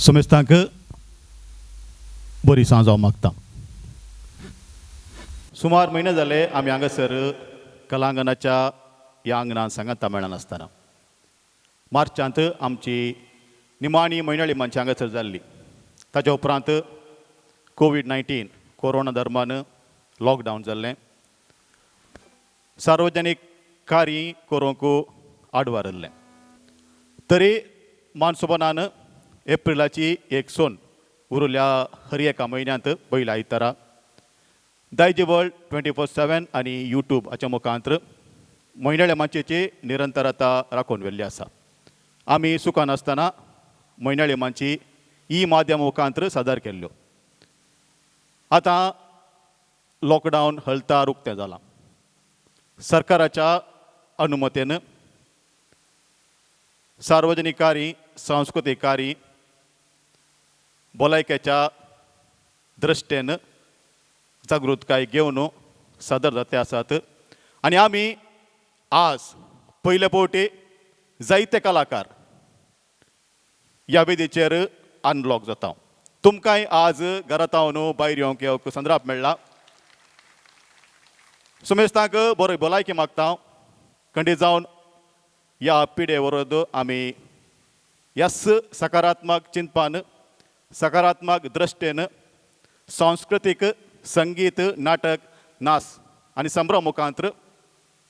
समेस्तांक बरी सांज हांव मागता. सुमार म्हयने जाले आमी हांगासर कलांगणाच्या ह्या आंगणान सांगाता मेळनासतना. मार्चांत आमची निमाणी म्हयन्याळी मानची हांगासर जाल्ली. ताच्या उपरांत कोवीड-19 कोरोना दरम्यान लॉकडावन जाल्लें, सार्वजनीक कार्य करूंक आडवारल्लें. तरी मानसोबनान एप्रिलाची एक सोन उरिल्ल्या हर एका म्हयन्यांत पयल्या आयतारा दायजी वर्ल्ड 24/7 आनी यूट्यूब हाच्या मुखांत म्हयन्याळ्या माचयेची निरंतरता राखून व्हेल्ली आसा. आमी चुकनासतना म्हयन्याळी माची ही माध्यम मुखांत सादर केल्ल्यो. आतां लॉकडावन हलतार उक्तें जालां. सरकाराच्या अनुमतेन सार्वजनीक कार्य, सांस्कृतीक कार्य भलायकेच्या दृश्टेन जागृतकाय घेवन सादर जाते आसात आनी आमी आज पयले फावटी जायते कलाकार ह्या वेदीचेर अनलॉक जाता. तुमकांय आज घरांत भायर येवंक येवंक संद्राप मेळ्ळा. सुमेस्तांक बरो भलायकी मागता. खंडीत जावन ह्या पिडे वरोद आमी ह्याच सकारात्मक चिंतपान, सकारात्मक दृश्टेन सांस्कृतीक संगीत, नाटक, नाच आनी संभ्रम मुखांत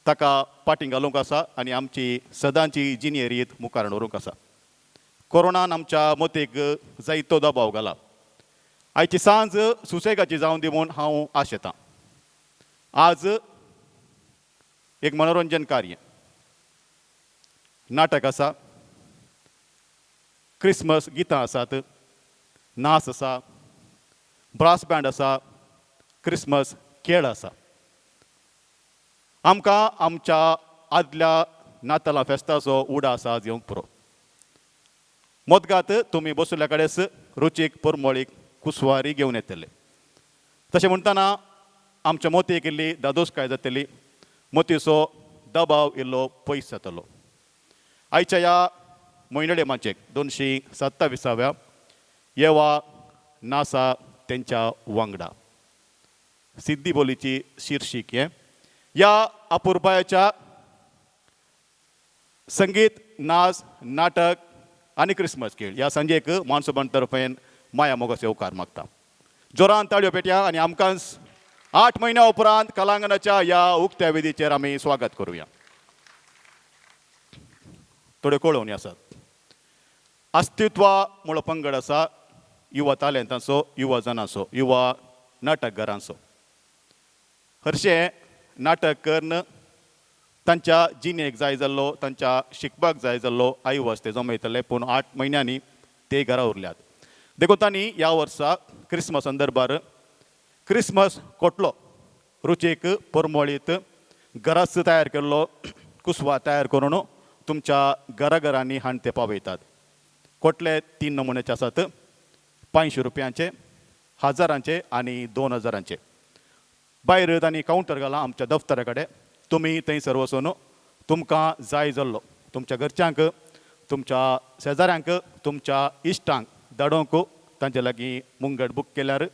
ताका पाटी घालूंक आसा आनी आमची सदांची जिणे रीत मुखार व्हरूंक आसा. कोरोनान आमच्या मतीक जायतो दबाव घाला. आयची सांज सुसेगाची जावन दी म्हूण हांव आशेतां. आज एक मनोरंजन कार्य नाटक आसा, क्रिसमस गितां आसात, नाच आसा, ब्रास बँड आसा, क्रिसमस खेळ आसा. आमकां आमच्या आदल्या नातालां फेस्ताचो उडास आज येवंक पुरो. मोदगात तुमी बसुल्ल्या कडेन रुचीक परमळीक कुसवारी घेवन येतले. तशें म्हणटना आमच्या मोतयेक इल्ली दादोसकाय जातली, मोतीचो दबाव इल्लो पयस जातलो. आयच्या ह्या म्हयनडे माचेक 227व्या येवा नासा तेंच्या वांगडा सिद्धी बोलीची शीर्षिक हें ह्या अपुरबायाच्या संगीत, नाच, नाटक आनी क्रिसमस खेळ ह्या सांजेक मानसोबन तर्फेन माया मोगाचो येवकार मागता. जोरान ताळयो पेटया आनी आमकां 8 म्हयन्या उपरांत कलांगणाच्या ह्या उक्त्या वेदीचेर आमी स्वागत करुया. थोड्यो कळोवणी आसात. अस्तित्व म्हळो पंगड आसा युवा तालेंतांचो, युवा जनांचो, युवा नाटकघरांचो. हरशें नाटक करून तांच्या जिणेक जाय जाल्लो, तांच्या शिकपाक जाय जाल्लो आयवस ते जमयतले, पूण 8 म्हयन्यांनी ते घरा उरल्यात. देखून तांणी ह्या वर्सा क्रिसमस संदर्भार क्रिसमस कोटलो रुचीक परमळीत घराच तयार केल्लो कुसवा तयार करून तुमच्या घराघरांनी हाण ते पावयतात. कोटले तीन नमुन्याचे आसात, 500 रुपयांचे, हजारांचे आनी 2000चे. भायर तांणी कावंटर घालां आमच्या दफ्तरा कडेन. तुमी थंयसर वचून तुमकां जाय जाल्लो तुमच्या घरच्यांक, तुमच्या शेजाऱ्यांक, तुमच्या इश्टांक धाडोवंक तांचे लागीं मुंगट बूक केल्यार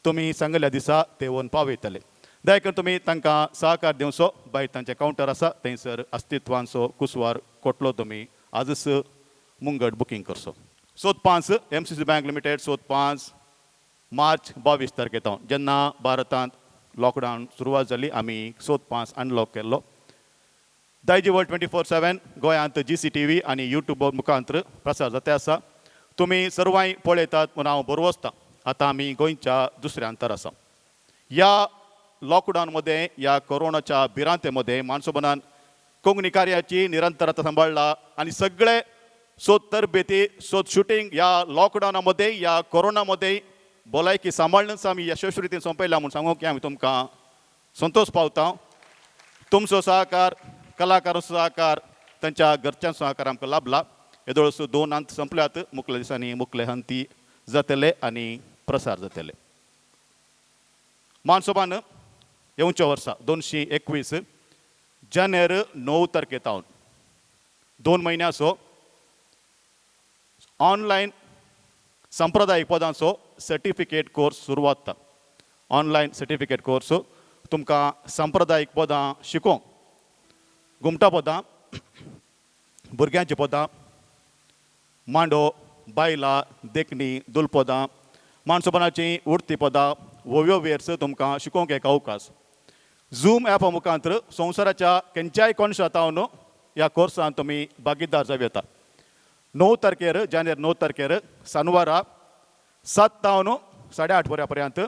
तुमी सांगल्या दिसा ते येवन पावयतले. दया करून तुमी तांकां सहकार दिवचो. भायर तांचें कावंटर आसा, थंयसर अस्तित्वांचो कुसवार कोटलो तुमी आजच मुंगट बुकींग करचो. सोद पांच एमसीसी बँक लिमिटेड सोद पांच मार्च 22 तारखे जेन्ना भारतांत लॉकडावन सुरवात जाली, आमी सोद पांच अनलॉक केल्लो. दायजी वर्ल्ड 24/7 गोंयांत जीसीटीव्ही आनी यूट्यूब मुखांत प्रसार जाते आसा. तुमी सर्वांय पळयतात म्हूण हांव बरवसतां. आतां आमी गोंयच्या दुसऱ्या अंतर आसा. ह्या लॉकडावन मध्ये, ह्या कोरोनाच्या भिरांते मध्ये मानसोबनान कोंकणी कार्याची निरंतरता सांबाळ्ळा आनी सगळे सोद तरबेती, सोद शुटींग ह्या लॉकडावना मध्ये, ह्या कोरोनामध्ये भलायकी सांबाळूनच आमी यशस्वी रितीन सोंपयला म्हूण सांगूंक आमी तुमकां संतोश पावता. तुमचो सहकार, कलाकारांचो सहकार, तांच्या घरच्यांचो सहकार आमकां लाभला. येदोळसो दोन अंत संपल्यात. मुखल्या दिसांनी मुखले हंती जातले आनी प्रसार जातले. मानसोबान येवच्या वर्सा 221 जानेर 9 तारखे तावन 2 म्हयन्याचो ऑनलायन संप्रदायीक पदांचो सर्टिफिकेट कोर्स सुरवात जाता. ऑनलायन सर्टिफिकेट कोर्स तुमकां संप्रदायीक पदां शिकोवंक, घुमटा पदां, भुरग्यांची पदां, मांडो, बायलां, देखणी, दुलपदां, माणसोपणाचीं उडती पदां, वोव्यो वेर्स तुमकां शिकोवंक एक अवकाश. झूम ॲपा मुखांत संवसाराच्या खंयच्याय कोनशांत ह्या कोर्सान तुमी भागीदार जावं येता. 9 तारखेर, जानेर 9 तारखेर सानवारा 7 तावन 8:30 वरां पर्यंत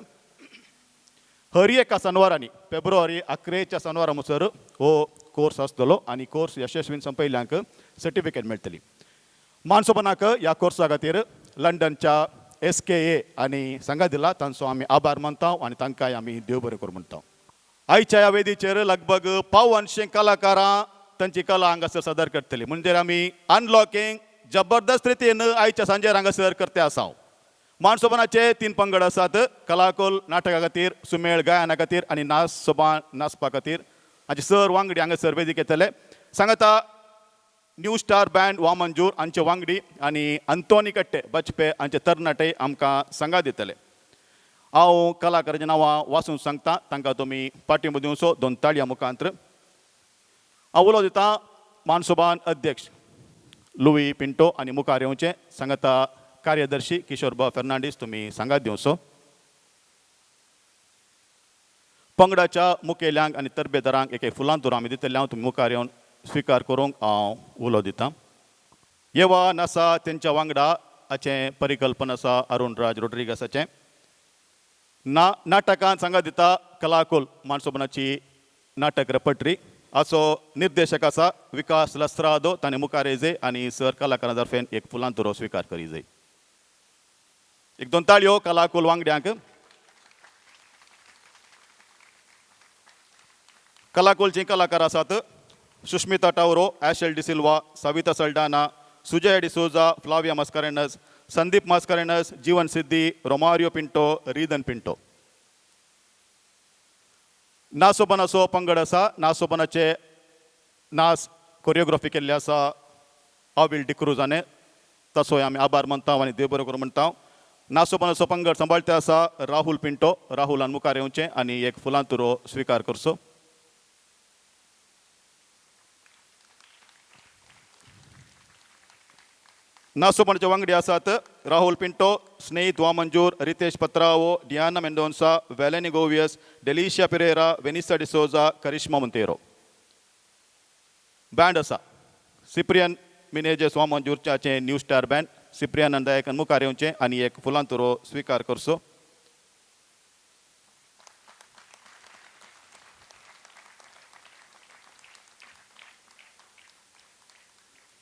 हर एका सानवारांनी फेब्रुवारी 11 सानवारा म्हणसर हो कोर्स आसतलो आनी कोर्स यशस्वीन संपयल्ल्यांक सर्टिफिकेट मेळटली. मानसोपणाक ह्या कोर्सा खातीर लंडनच्या SKA आनी सांगा दिला तांचो आमी आभार मानता आनी तांकांय आमी देव बरें करूं म्हणटा. आयच्या ह्या वेदीचेर लगभग 175 कलाकारां तांची कला हांगासर सादर करतली. म्हणजे आमी अनलॉकिंग जबरदस्त रितीन आयच्या सांजेर हांगासर करते आसा. मानसोपणाचे 3 पंगड आसात, कलाकोल नाटका खातीर, सुमेळ गायना खातीर आनी नाच सोबान नाचपा खातीर. हाचे सर वांगडी हांगासर वेदीक येतले. सांगता न्यू स्टार बँड वामनजूर हांचे वांगडी आनी अंतोनी कट्टे बचपे हांचे तरणाटे आमकां सांगा दितले. हांव कलाकाराचीं नांवां वाचून सांगता, तांकां तुमी पाठिंबो दिवचो 2 ताळयां मुखांत. हांव उलो दिता मानसोबान अध्यक्ष लुई पिंटो आनी मुखार येवचें सांगता कार्यदर्शी किशोरबाब फेर्नांडीस, तुमी सांगात दिवचो. पंगडाच्या मुखेल्यांक आनी तरबेदारांक एक एक फुलां तुरो आमी दितले. हांव तुमी मुखार येवन स्विकार करूंक हांव उलो दिता. येवा नासा तेंच्या वांगडा हाचें परिकल्पन आसा अरुण राज रोड्रिगसाचें. ना नाटकान सांगा दिता कलाकुल मानसोपणाची नाटक रेपर्टरी हाचो निर्देशक आसा विकास लस्त्रादो, ताणें मुखार येयजे आनी सर कलाकारां तर्फेन एक फुलां तुरो स्विकार करी जाय. एक 2 ताळयो कलाकुल वांगड्यांक. कलाकुलचीं कलाकार आसात सुष्मिता टावरो, ॲशल डिसिल्वा, सविता सल्डाना, सुजय डिसोजा, फ्लाविया मस्करेनस, संदीप मस्करेनस, जीवन सिद्धी, रोमारियो पिंटो, रिदन पिंटो. नासोपनाचो पंगड आसा. नासोपनाचे नास कोरियोग्राफी केल्ले आसा अविल डिक्रूजाने, तसोय आमी आभार मानता आनी देव बरो करूं म्हणटा. नासोपनाचो पंगड सांबाळते आसा राहुल पिंटो. राहुलान मुखार येवचें आनी एक फुलां तुरो स्विकार करचो. नासोपणाचे वांगडी आसात Rahul Pinto, Snehit Vamanjoor, Ritesh Patrao, Diana Mendonca, Veleny Goveas, Delicia Pereira, Vanessa D'Souza, Karishma Monteiro. Band आसा सिप्रियन मिनेजेस वामंजूरच्याचें न्यू स्टार बँड. सिप्रियन नंदायकन मुखार येवचें आनी एक फुलां तुरो स्विकार करचो.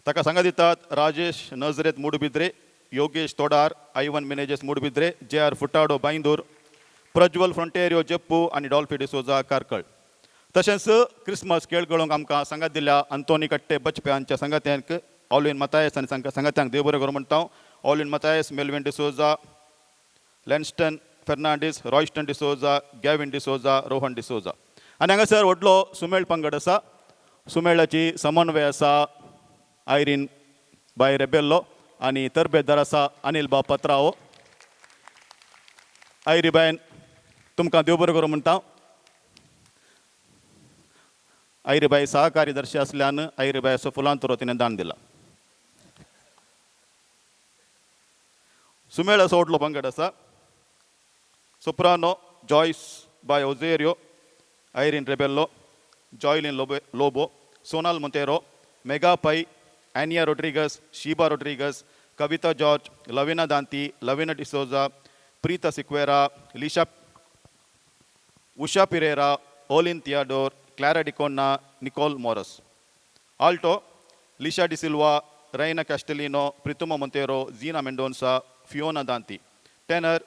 ताका सांगा दितात राजेश नजरेत मुडबिद्रे, योगेश तोडार, आयवन मिनेजेस मुडबिद्रे, जे आर फुटाडो बांयदूर, प्रज्वल फ्रंटेरियो जेप्पू आनी डॉल्फी डिसोजा कार्कळ. तशेंच क्रिसमस खेळ खेळोवंक आमकां सांगात दिल्या अंतोनी कट्टे बचपे हांच्या सांगात्यांक, ऑलविन मतायस आनी सांगात्यांक देव बरें करूं म्हणटा. Alwyn Mathias, Melwyn D'Souza, Lanston Fernandes, Royston D'Souza, Gavin D'Souza, Rohan D'Souza. आनी हांगासर व्हडलो सुमेळ पंगड आसा. सुमेळाची समन्वय आसा आयरीन बाय रेबेल्लो आनी तरबेदार आसा अनिल बाब पत्रावो. आयरी बायन तुमकां देव बरें करूं म्हणटा. आयरीबाई सहकार्यदर्शी आसल्यान आयरीबाई असो फुलां तुरो तिणें दान दिला. सुमेळ असो व्हडलो पंगड आसा. सोप्रानो जॉयस बाय ओझेरियो, आयरीन रेबेल्लो, जॉयलीन लोबे Lobo, Sonal Monteiro, Megha Pai, Anya Rodrigues, Sheeba Rodrigues, Kavita George, Lavina Danti, Lavina D'Souza, Preetha Sequeira, Lisha Usha Pereira, Olin Theodore, Clara D'Cunha, Nicole Morris. Alto Lisha D'Silva, Raina Castelino, Prithuma Monteiro, Jeena Mendonca, Fiona Danti. Tenor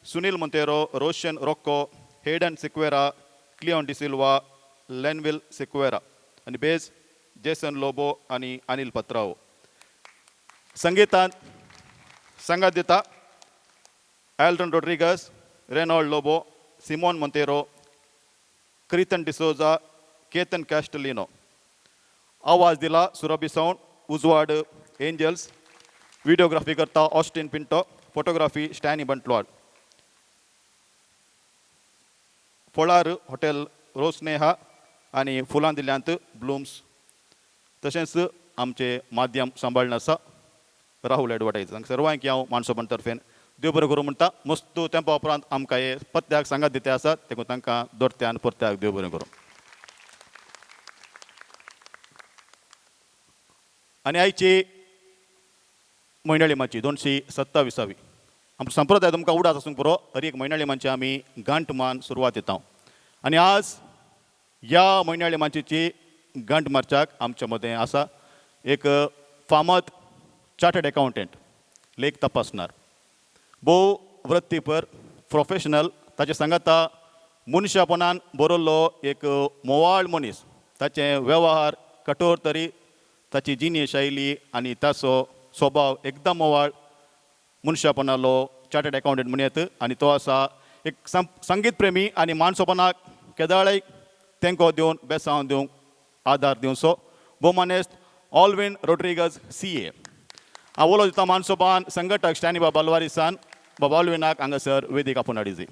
Sunil Monteiro, Roshan Rocco, Hayden Sequeira, Cleon D'Silva, Lenville Sequeira आनी बेज Jason Lobo आनी अनिल पत्रावो. संगीतांत सांगात दिता Aldon Rodrigues, Reynold Lobo, Simon Monteiro, Kritan D'Souza, Ketan Castelino. आवाज दिला Surabhi sound, उजवाड angels, videography करता Austin Pinto, photography Stanny बंटलॉड. फळार हॉटेल रोसनेहा आनी फुलां दिल्यांत ब्लूम्स. तशेंच आमचे माध्यम सांबाळून आसा राहुल एडवर्टायज. सर्वांक हांव मानसोबन तर्फेन देव बरें करूं म्हणटा. मस्त तेंपा उपरांत आमकां हे पत्त्याक सांगात दिते आसात देखून तांकां दोरत्यान परत्याक देव बरें करूं. आनी आयची म्हयन्याळी माची 227वी आमचो संप्रदाय तुमकां उडास आसूंक पुरो. हर एक म्हयन्याळी माची आमी घांट मान सुरवात दिता आनी आज ह्या म्हयन्याळी माचयेची घांट मारच्याक आमच्या मदें आसा एक फामाद चार्टर्ड एकावंटंट, लेख तपासणार, भोव वृत्तीपर प्रोफेशनल, ताचे सांगाता मनशापणान बरयल्लो एक मोवाळ मनीस. ताचे वेव्हार कठोर तरी ताची जिणे शैली आनी ताचो स्वभाव एकदम मोवाळ मनशापणालो चार्टर्ड एकावंटंट म्हणयत. आनी तो आसा एक संगीत प्रेमी आनी मानसोपणाक केदाळय तेंको दिवन बेसांव दिवंक आदार दिवचो भोवमानेस्त ऑलविन रोड्रिगज CA. हांव उलो दिता मानसोपान संघटक स्टॅनी बाबा अल्वारिसान बाबा ऑलविनाक हांगासर वेदीक आपोवन हाडिजी.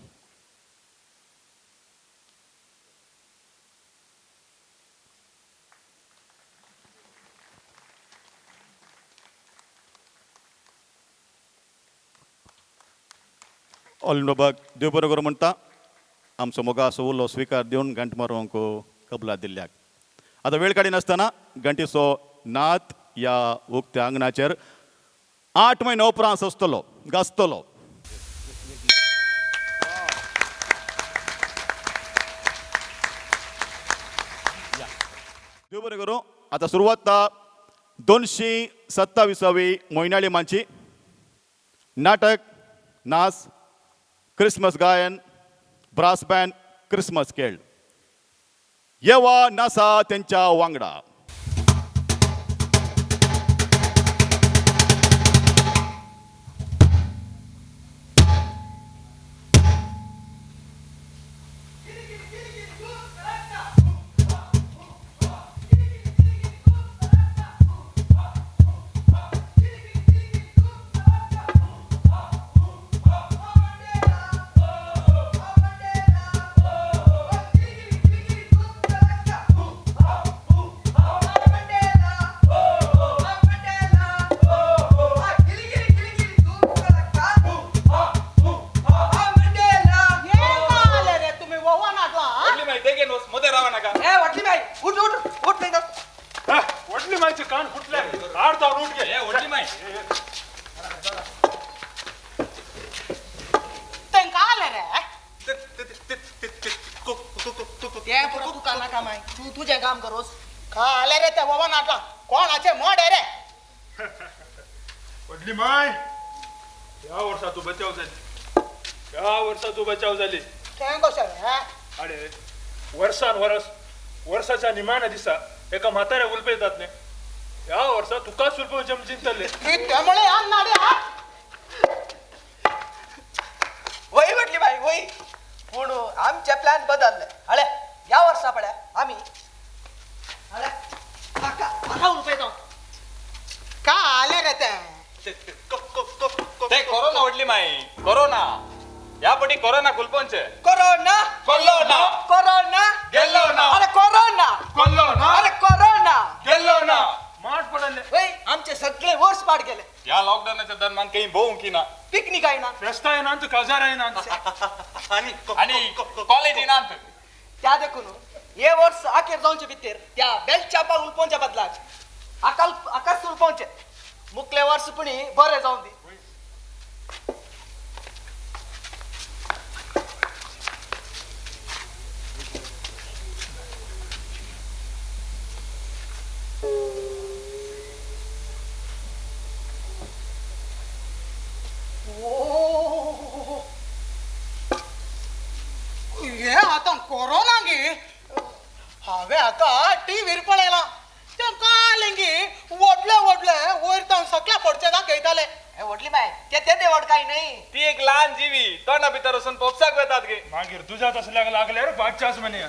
ऑलविन बाबाक देव बरो करूं म्हणटा आमचो मोगाचो उलो स्विकार दिवन घांट मारूंक कबलात दिल्ल्याक. आतां वेळ काडिनासतना घांटीचो नाद ह्या उक्त्या आंगणाचेर 8 म्हयन्या उपरांत सजतलो गाजतलो. देव बरें करूं. आतां सुरवात 227वी म्हयन्याळी माची नाटक नाच क्रिसमस गायन ब्रास बँड क्रिसमस खेळ येवा नासा तेंच्या वांगडा. तुझे काम करोस खाले रे ते बाबा नाटला कोणाचे मोड रे. व्हडली माय ह्या वर्सा तूं बचाव जाली, ह्या वर्सा तूं बचाव जाली. तें कशें रे? अरे वर्सान वरस वर्साच्या निमाण्या दिसा एका म्हाताऱ्या उलपयतात न्ही, ह्या वर्सा तुकाच उलपोवचें म्हूण चिंतले. त्यामुळे वय म्हटली बाई वय, पूण आमचे प्लॅन बदलले. हळे ह्या वर्सा पळय आमी हळे म्हाका म्हाका उलपयतो का आले रे ते? ते कोरोना व्हडली माई, कोरोना ह्या पटी कोरोना कुलपोनचे. कोरोना कोल्लो ना, कोरोना गेल्लो ना, अरे कोरोना कोल्लो ना, अरे कोरोना गेल्लो ना. माठ पडले वय आमचे सगळे वर्स पाड गेले. ह्या लॉकडावनाच्या दरम्यान काही भोवंक ना, पिकनिक आयना, फेस्तां येनात, काजार येनात आणि कॉलेज येनात. त्या देखून हे वर्स अखेर जावचे भितर त्या बेलच्या उलपोवच्या बदलाक आकाल आकाश उलपोवचे मुकले वर्स पुणी बरें जावन दी. हे आतां कोरोना गे हांवें आतां टिवीर पळयलां तें कालें गे व्हडले व्हडले वयर तावन सकल्या पडचे दाखयताले. व्हडली माय ते तेदे व्हड काय न्ही, ती एक ल्हान जीवी तोंडा भितर वचून पोपसाक वेतात गे. मागीर तुज्याच असल्याक लागल्यार बादशाच म्हणे.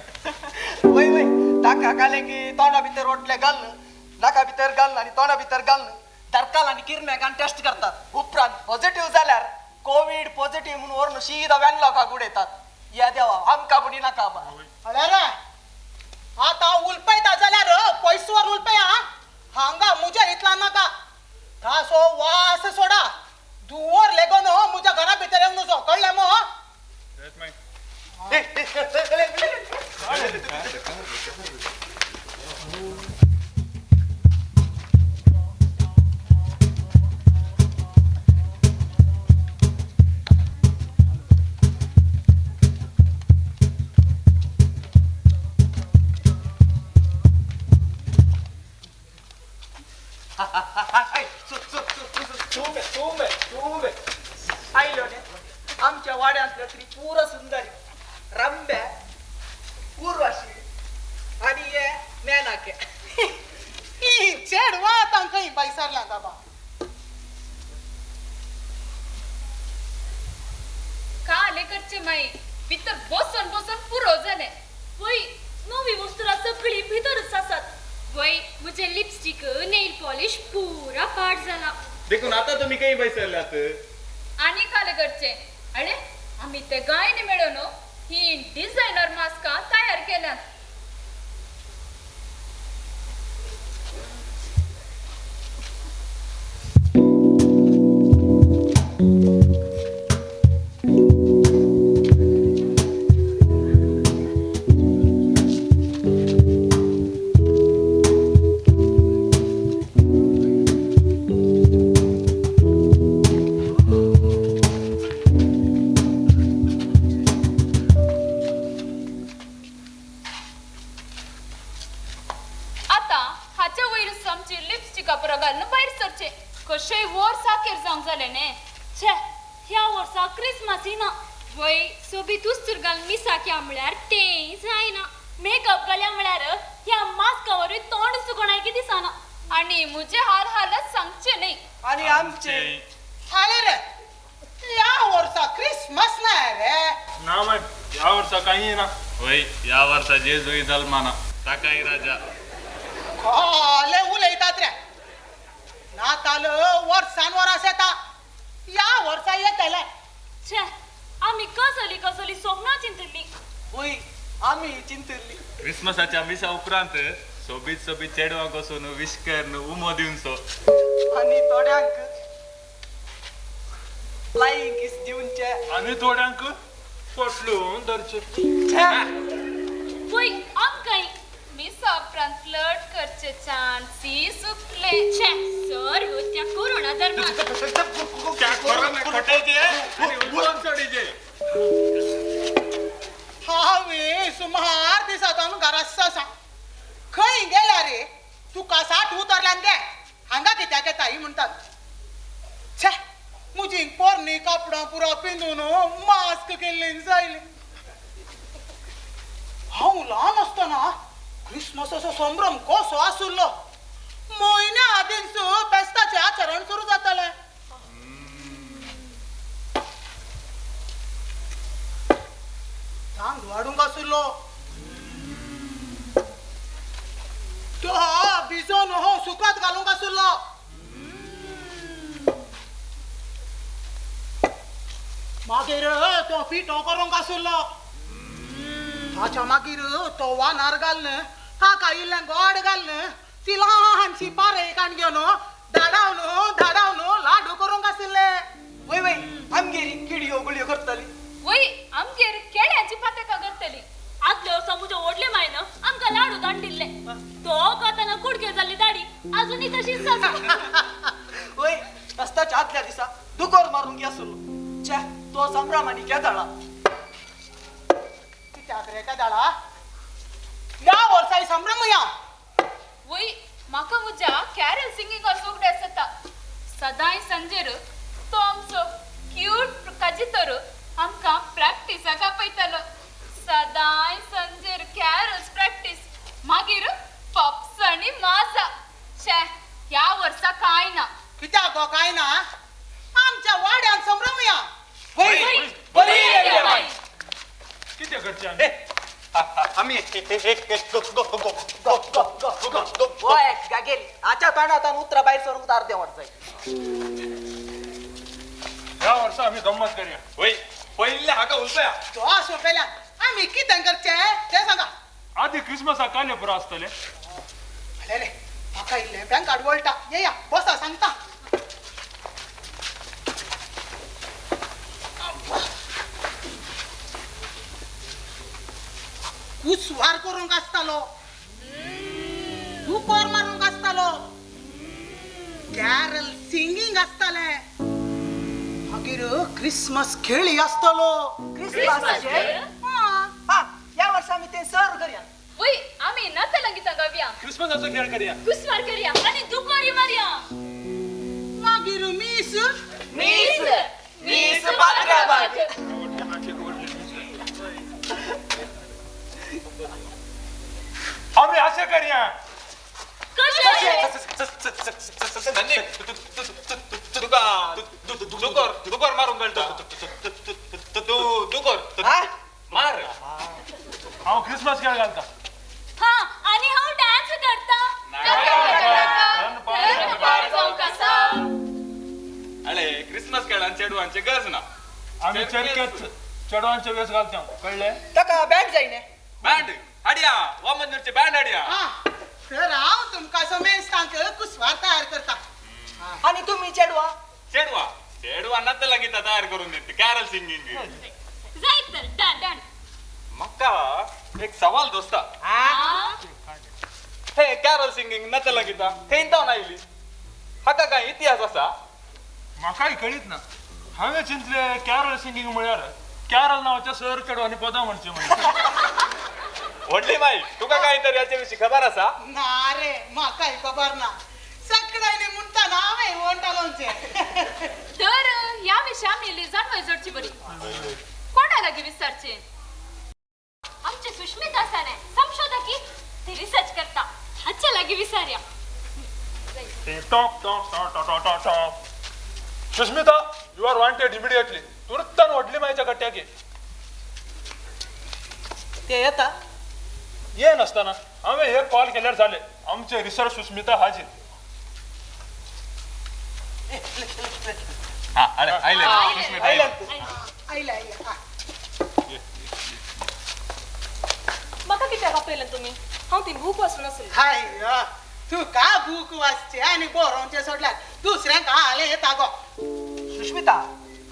वय वय ताका कालें की तोंडा भितर व्हडले घालून नाका भितर घालून आनी तोंडा भितर घालून दरकाल आनी किरम्याक आनी टेस्ट करतात. उपरांत पॉझिटिव्ह जाल्यार कोवीड पॉझिटिव्ह म्हणून वरून सीधा व्हॅनलॉकाक उडयतात. या देवा आमकां पुणी नाका बा. अरे रे आतां उलपयता जाल्यार पयसवर उलपया. हांगा मुज्या इतला नाका. तासो वास सोडा दुवर लेगोन मुज्या घरा भितर येवन नुजो कळ्ळें मो. आमच्या वाड्यांतल्या त्रिपुर सुंदरी रंब्या उर्वशी आणि हे मेनाके. चेडवा आतां खंय बायसरला बाबा. काले करचे माई भितर बसून बसून पुरो जालें. वय नवी वस्तुरा सगळी भितरच आसात. वय मुझे लिपस्टिक नेल पॉलिश पुरा पाड जाला. देखून आता तुम्ही काही बैसरलात. आनी काले करचे अरे आमी ते गायने मेळोन ही डिझायनर मास्कां तयार केल्यात. कशेय वर्स अखेर जावंक जालें न्ही. छे ह्या वर्सा क्रिसमस ना. वय सोबीत उस्तर घालून मिसाक या म्हळ्यार तेंय जायना. मेकअप घाल्या म्हळ्यार ह्या मास्का वरवीं तोंड सुकोणायकी दिसना. आनी मुजे हाल हालत सांगचे न्ही. आनी आमचे हाले रे ह्या वर्सा क्रिसमस ना रे. ना माय ह्या वर्सा काही ना. वय ह्या वर्सा जेजूय जल्माना ताकाय राजा. खोले उलयतात रे. नाताल वर्सान वरास येता ह्या वर्सा येतले. छे आमी कसली कसली स्वप्नां चिंतिल्ली. वय आमी चिंतिल्ली. क्रिसमसाच्या मिसा उपरांत सोबीत सोबीत चेडवांक वचून विश करून उमो दिवचो आनी थोड्यांक फ्लायिंग किस दिवचे आनी थोड्यांक पोटलून धरचे. वय आमकांय मिसा उपरांत फ्लर्ट करचे चान्सी सुकले. छे सर्व त्या कोरोना दरम्यान. हांवें सुमार दिसांत घरा आसा. खंय गेल्या रे तुका साठ उतरल्यान गे हांगा कित्याक येता ही म्हणटात. छे मुजी पोरणी कापडां पुरा पिंदून मास्क केल्ली जायली. हांव ल्हान आसतना क्रिसमसाचो संभ्रम कसो आसुल्लो. म्हयन्या आदींच फेस्ताचें आचरण सुरू जातालें. तांदूळ हाडूंक आसुल्लो तो भिजोवन हो सुकत घालूंक आसुल्लो. मागीर तो पिठो करूंक आसुल्लो. ताच्या मागीर तो वानार घालून ताका इल्लें गोड घालून ती ल्हानशी पारय काण घेवन धाडावन धाडावन लाडू करूंक आशिल्ले. वय वय आमगेर किडयो गुळयो करताली. वय आमगेर केळ्याची पातकां करतली. आदल्या वर्सा मुज्या व्हडले मायन आमकां लाडू दांडिल्ले. तो खाताना कुडक्यो जाल्ली दाडी अजूनय तशीच आसा. वय रस्त्याच्या आदल्या दिसा दुकोर मारूंक आसलो. छे तो संभ्रम आनी केदळा. कित्याक रे केदळा ह्या वर्सा संभ्रम या. वय म्हाका म्हज्या कॅरल सिंगिंगाचो उगडास जाता. सदांय सांजेर तो आमचो क्यूट काजितोर आमकां प्रॅक्टिसाक आपयतालो. सदांय सांजेर कॅरल्स प्रॅक्टीस मागीर पप्स आनी माजा. छे ह्या वर्सा कांय ना. कित्याक गो कांय ना? आमच्या वाड्यान संभ्रम या. कितें करचें आमी? आमी वय गेली आच्या तोंडांत उतरां भायर सरूंक अर्दें वर जाय. ह्या वर्सा आमी गम्मत करया. वय पयले हाका उलपया. तो सोंपेल्या आमी कितें करचें तें सांगा. आदी क्रिसमसाक काले पुरो आसतले. अरे रे म्हाका इल्लें बँक आडवळटा. येया बसा सांगता. कुसवार करूंक आसतालो, दुकोर मारूंक आसतालो, कॅरल सिंगींग आसतालें, मागीर क्रिसमस खेळी आसतालो. क्रिसमसाचे हा ह्या वर्सा आमी ते सर करया. वय आमी नातलां गितां गावया. क्रिसमसाचो खेळ करया. कुसवार करया आनी दुकोरी मारया. मागीर मीस मीस मीस पात्राबाग. आमी अशें करया. तुका दुकोर दुकोर मारूंक कळटा? तूं दुकोर मार. हांव क्रिसमस खेळ घालता. हा आनी हांव डान्स करता. अरे क्रिसमस खेळान चेडवांचे गरज ना. आमी चेडकेच चेडवांचे वेस घालता कळ्ळें? ताका बँड जायने. बँड हाडया, वामनूरचे बँड हाडया. तर हांव तुमकां समेस्तांक कुसवार तयार करता. आनी तुमी चेडवा? चेडवा चेडवा नातलां गितां तयार करून दित, कॅरल सिंगींग. जायत तर डन डन. म्हाका एक सवाल दोस्ता. हे कॅरल सिंगींग नातलां गितां खंय जावन आयली? हाका कांय इतिहास आसा? म्हाकाय कळीत ना. हांवें चिंतलें कॅरल सिंगींग म्हळ्यार कॅरल नांवाच्या सर चेडवांनी पदां म्हणचें म्हणून. व्हडली माई तुका कांय तरी हाचे विशीं खबर आसा? ना रे म्हाकाय खबर ना. सगळ्यांनी म्हणटा ना हांवें म्हणटालोंचें. तर ह्या विशया आमी जाणवय जोडची बरी. कोणा लागीं विचारचें? आमचे सुष्मिता आसा न्हय संशोधकी, ती रिसर्च करता, हाचे लागीं विचारया. Talk talk talk talk talk talk. Sushmita, you are wanted immediately. तुरंत व्हडली मायच्या कट्ट्याक ये. ते येता? ये नासतना हांवें हे कॉल केल्यार जालें. आमचे रिसर्च सुस्मिता हाजीर. म्हाका कित्याक आपयलें तुमी? हांव ती बूक वाचून आसली. हाय तुका बूक वाचचे आनी बरोवचें सोडल्यार दुसऱ्यांक हालें येता गो. सुस्मिता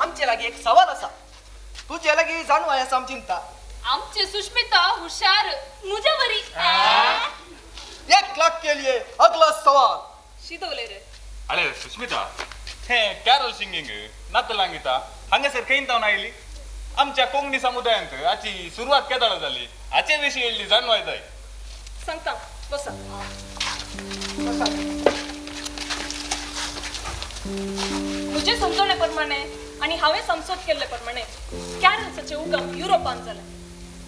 आमचे लागीं एक सवाल आसा. तुजे लागीं जाणवाय आसा आम चिंता. आमचे सुस्मिता हुशार मुझे बरी. 1 लाख के लिए अगला सवाल. शिदवले रे. अरे सुस्मिता, हे कॅरल सिंगींग नातलां गितां हांगासर खंय जावन आयली? आमच्या कोंकणी समुदायांत हाची सुरवात केदळ जाली हाचे विशीं इल्ली जाणवाय जाय. सांगता बसा. म्हजे समजवणे प्रमाणे आनी हांवें संशोध केल्ले प्रमाणे कॅरल्साचें उगम युरोपांत जालें.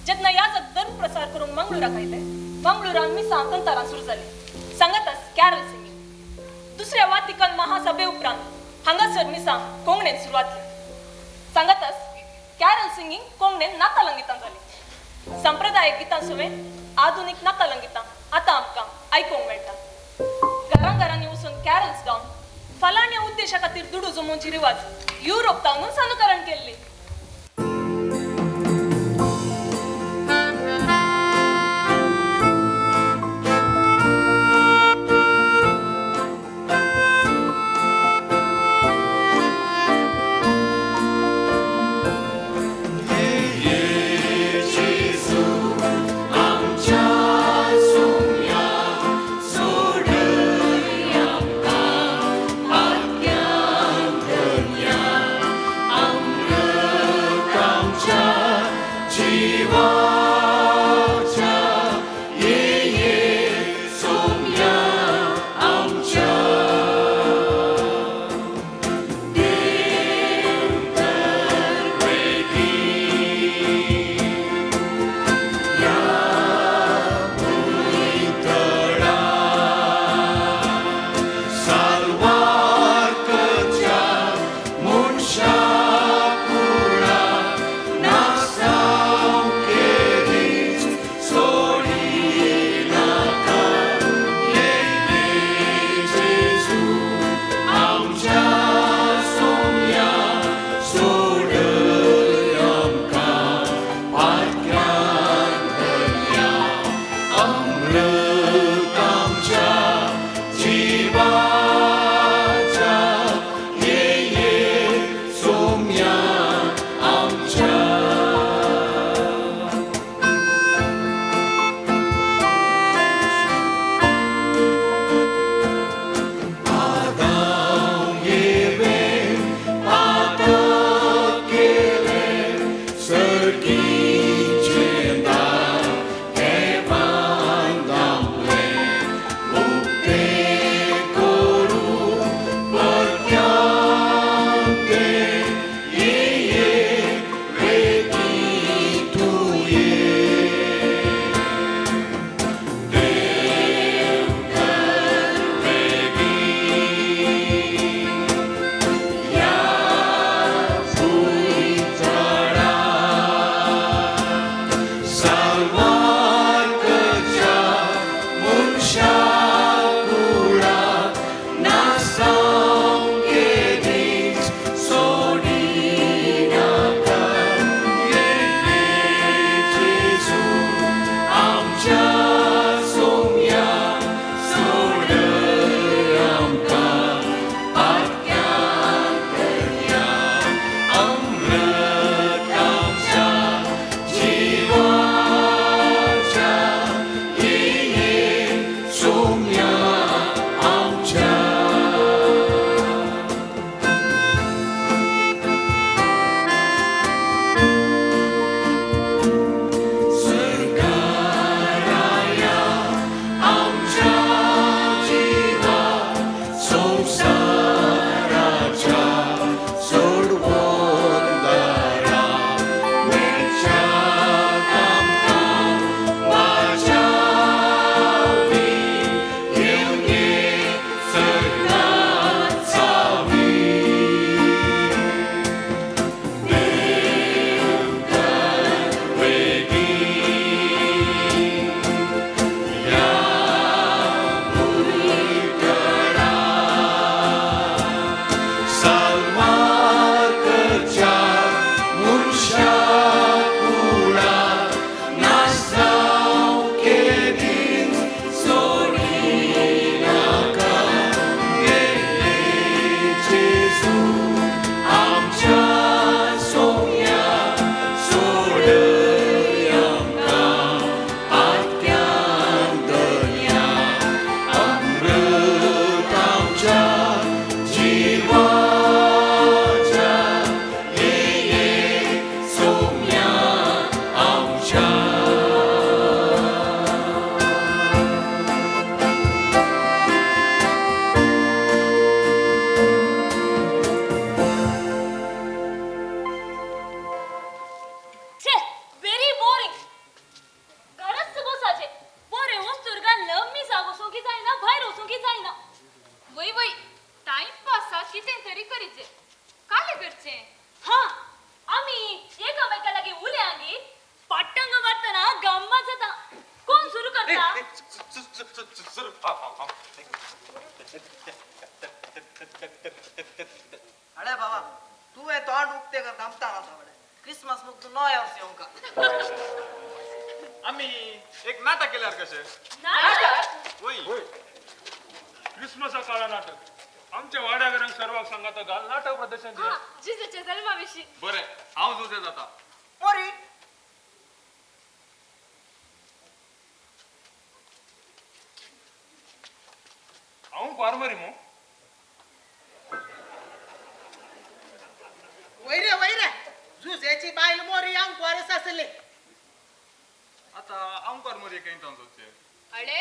जेन्ना ह्या जग धर्म प्रसार करूंक मंगळुराक आयले, मंगळुरान मिसां कंतारां सुरू जालीं. सांगाताच कॅरल सिंगींग. दुसऱ्या वातिकन महासभे उपरांत हांगासर मिसां कोंकणीन सुरवात केली. सांगाताच कॅरल सिंगींग कोंकणीन नातालां गितां जालीं. संप्रदायीक गितां सुवें आधुनीक नातालां गितां आतां आमकां आयकूंक मेळटा. घरां घरांनी वचून कॅरल्स गावन फलाण्या उद्देशा खातीर दुडू जमोवची रिवाज युरोप तावनूच अनुकरण केल्ली. I'm कितें तरी करीचे. काले करचें. हा, आमी एकामेका लागीं उलयांगी पट्टंग मारतना गम्मत जाता. कोण सुरू करता? अरे बाबा, तुवें तोंड उक्तें कर दामता आसा वडे. क्रिसमस मुक्त नव्या वर्स येवंक. आमी एक नाटक केल्यार कशें? नाटक? वय. क्रिसमसा काळा नाटक. आमच्या वाड्याघरांक सर्वांक सांगाता घाल नाटक प्रदर्शन दिया. जेजूच्या जल्मा विशीं. बरें, हांव जुजे जाता. मोरी. हांव फार्मरी मू. वयरे वयरे, जुजेची बायल मोरी आंकवारच आसली. आता आंकवार मोरी खंय तावन सोदचें? अळे,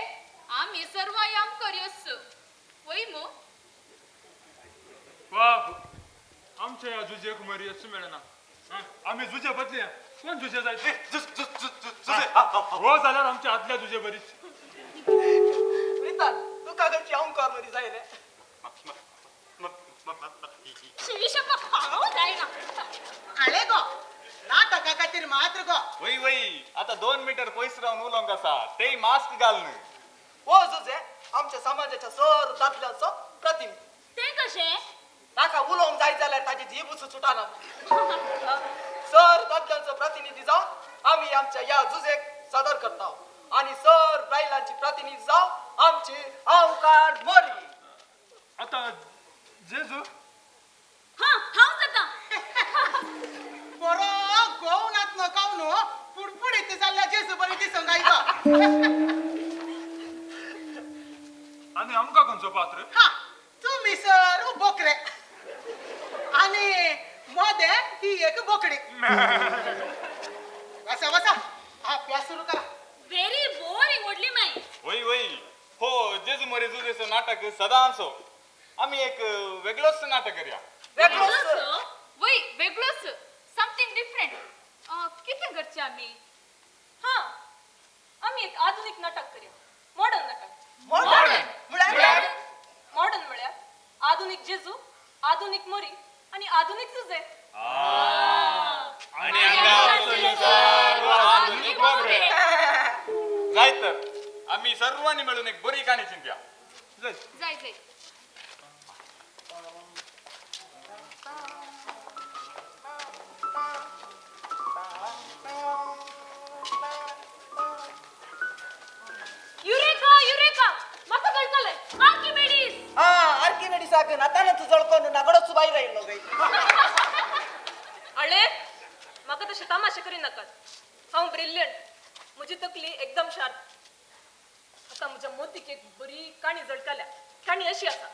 आमी सर्वांय आमकर योस. वय मू? बाप, आमच्या ह्या जुजेक मरी येस मेळना. आमी जुजे बदलया. कोण जुजे जाय? हो जाल्यार आमच्या आदल्या जुजे बरीच. प्रितान, तुका खंयची आंकवार मोरी जाय रे? हांव जायना. आळे गो, नाटका खातीर मात्र गो. वय वय, आता 2 मीटर पयस रावन उलोवंक आसा, तेय मास्क घालून. हो जुजे आमच्या समाजाच्या सर दादल्यांचो प्रतिनिधी. तें कशें? ताका उलोवंक जाय जाल्यार ताची जीब सुटाना. सर दादल्यांचो प्रतिनिधी जावन आमी आमच्या ह्या जुजेक सादर करता आनी सर बायलांची प्रतिनिधी जावन आमची आंवकार मोरी. आता जेजू. हा, हांव जाता. बरो गोव नातलो काव न्हू पुडपुडीत जाल्ल्या जेजू बरी दिसूंक आयलो. आनी आमकां खंयचो पात्र? हा, तुमी सर बोकरे आनी मदें ही एक बोकडी. बसा बसा, अभ्यास सुरू करा. व्हेरी बोरिंग व्हडली माई. वय वय, हो जेजू मोरी जुजेचो नाटक सदांचो. आमी एक वेगळोच नाटक करया. वेगळोच? वय, वेगळोच, समथिंग डिफरंट. कितें करचें आमी? हा, आमी एक आधुनीक नाटक करया. मॉडर्न नाटक. मॉडर्न म्हळ्यार? मॉडर्न म्हळ्यार आधुनीक जेजू, आधुनीक मोरी आनी आधुनीक जुजे. आनी हांगा सर्व आधुनीक बोकरे. जाय तर आमी सर्वांनी मेळून एक बरी काणी चिंतया. जाय जाय. युरेका, युरेका, म्हाका कळटलें. आर्किमेडीस. हा, आर्किमेडीसाक नातानच जळकोन नागडोच भायर आयिल्लो गय. अळे, म्हाका तशें तमाशे करी नाकात. हांव ब्रिलियंट, म्हजी तकली एकदम शार्प. आतां म्हज्या मोतीक एक बरी काणी जळकाल्या. काणी अशी आसा.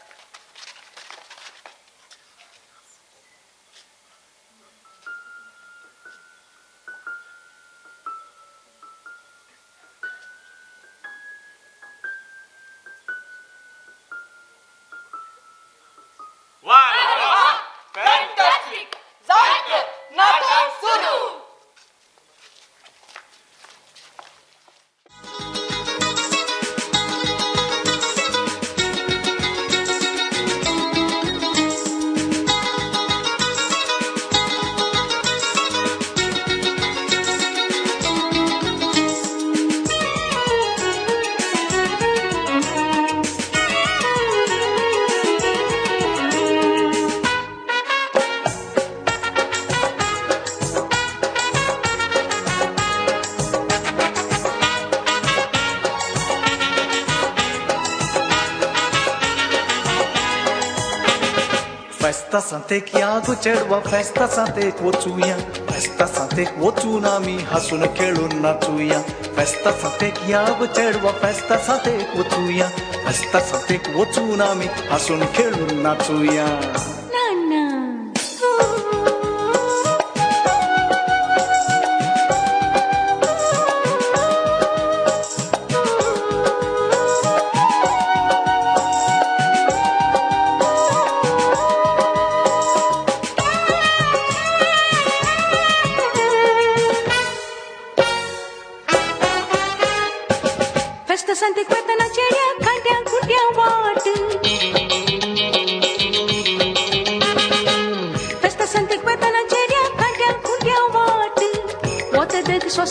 फॅन्टास्टिक. जाय, नाटक सुरू. फेस्ता सांतेक या गो चेडवा, फेस्ता सांतेक वचुया. फेस्ता सांतेक वचून आमी हांसून खेळून नाचुया. फेस्ता सांतेक या गो चेडवा, फेस्ता सांतेक वचुया. फेस्ता सांतेक वचून आमी हांसून खेळून नाचुया. Festa Santa Queta na cheria, cantea, curtea, वाट.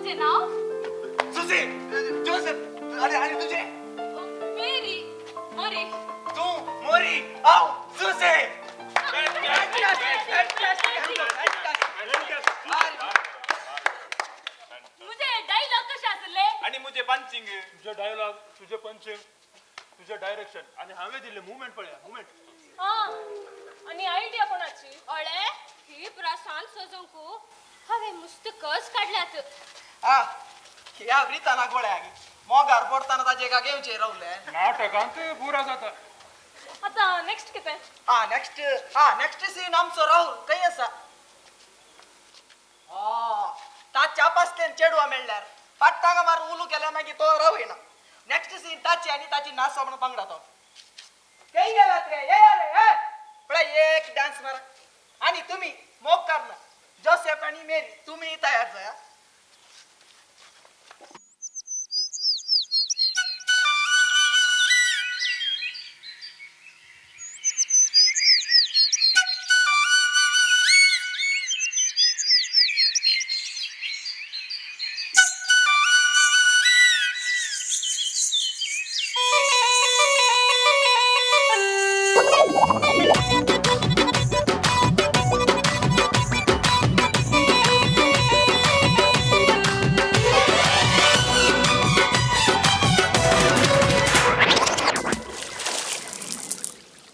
तुझे नाव? जुझे, जोसेफ. अरे आणि तुझे? मेरी, मोरी. तू मोरी, हांव जुझे. मुझे डायलॉग कशे आसले? आणि मुझे पंचिंग. तुझे डायलॉग, तुझे पंचिंग, तुझे डायरेक्शन आणि हांवें दिल्ले मुवमेंट पळया, मुवमेंट. हा, आनी आयडिया कोणाची? अळे, ही प्रासान सजोवंक हांवें मस्त कस काडल्यात. हा, ह्या व्रिताना गोळ्या मोगार पडताना ताजे एका घेवचे रावले. नाटकांत पुरा जाता. आता नेक्स्ट कितें? हा नेक्स्ट, हा नेक्स्ट सीन आमचो राहुल खंय आसा? ताच्या पासल्यान चेडवा मेळ्ळ्यार पाट्टांगा मार उलू केल्या, मागीर तो रावयना. नेक्स्ट सीन ताची आनी ताची नासो म्हणून पंगडा तो खंय गेलात रे? येया रे, पळय एक डान्स मारा. आनी तुमी मोग करना, जोसेफ आनी मेरी, तुमी तयार जाया.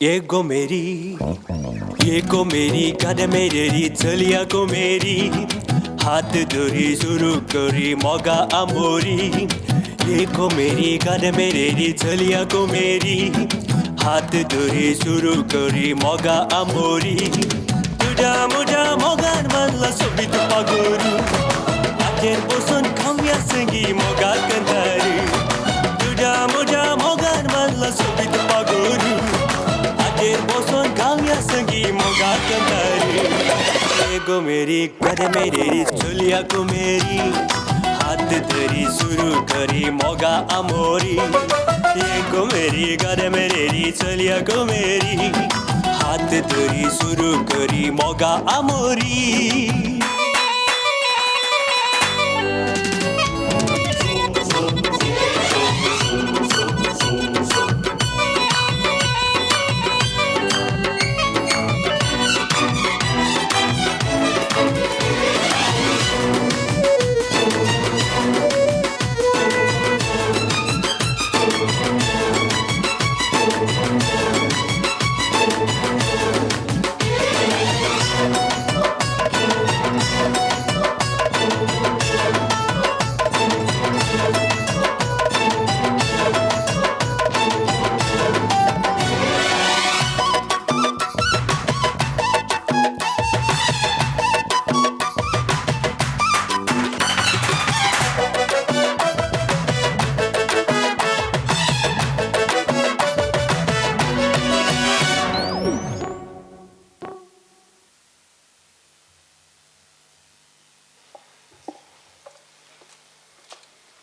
ये गो मेरी, ये गो मेरी, गद मेरी, चलिया गो मेरी, हात धरी सुरू करी मोगा आमोरी. ये गो मेरी, गद मेरी, चलिया गो मेरी, हात धरी सुरू करी मोगा आमोरी. तुझ्या मुझ्या मोगान मानला सोबीत पागोरू, ताचेर बसून खावया संगी मोगा कंदारी. तुझ्या मुझ्या मोगान मानला सोबीत पागोरू, बसून गावया संगी मोगा कंदारी. ये गो मेरी, गद मेरी, चलिया गो मेरी, हात धरी सुरू करी मोगा आमोरी. ये गो मेरी, गद मेरी, चलिया गो मेरी, हात धरी सुरू करी मोगा आमोरी.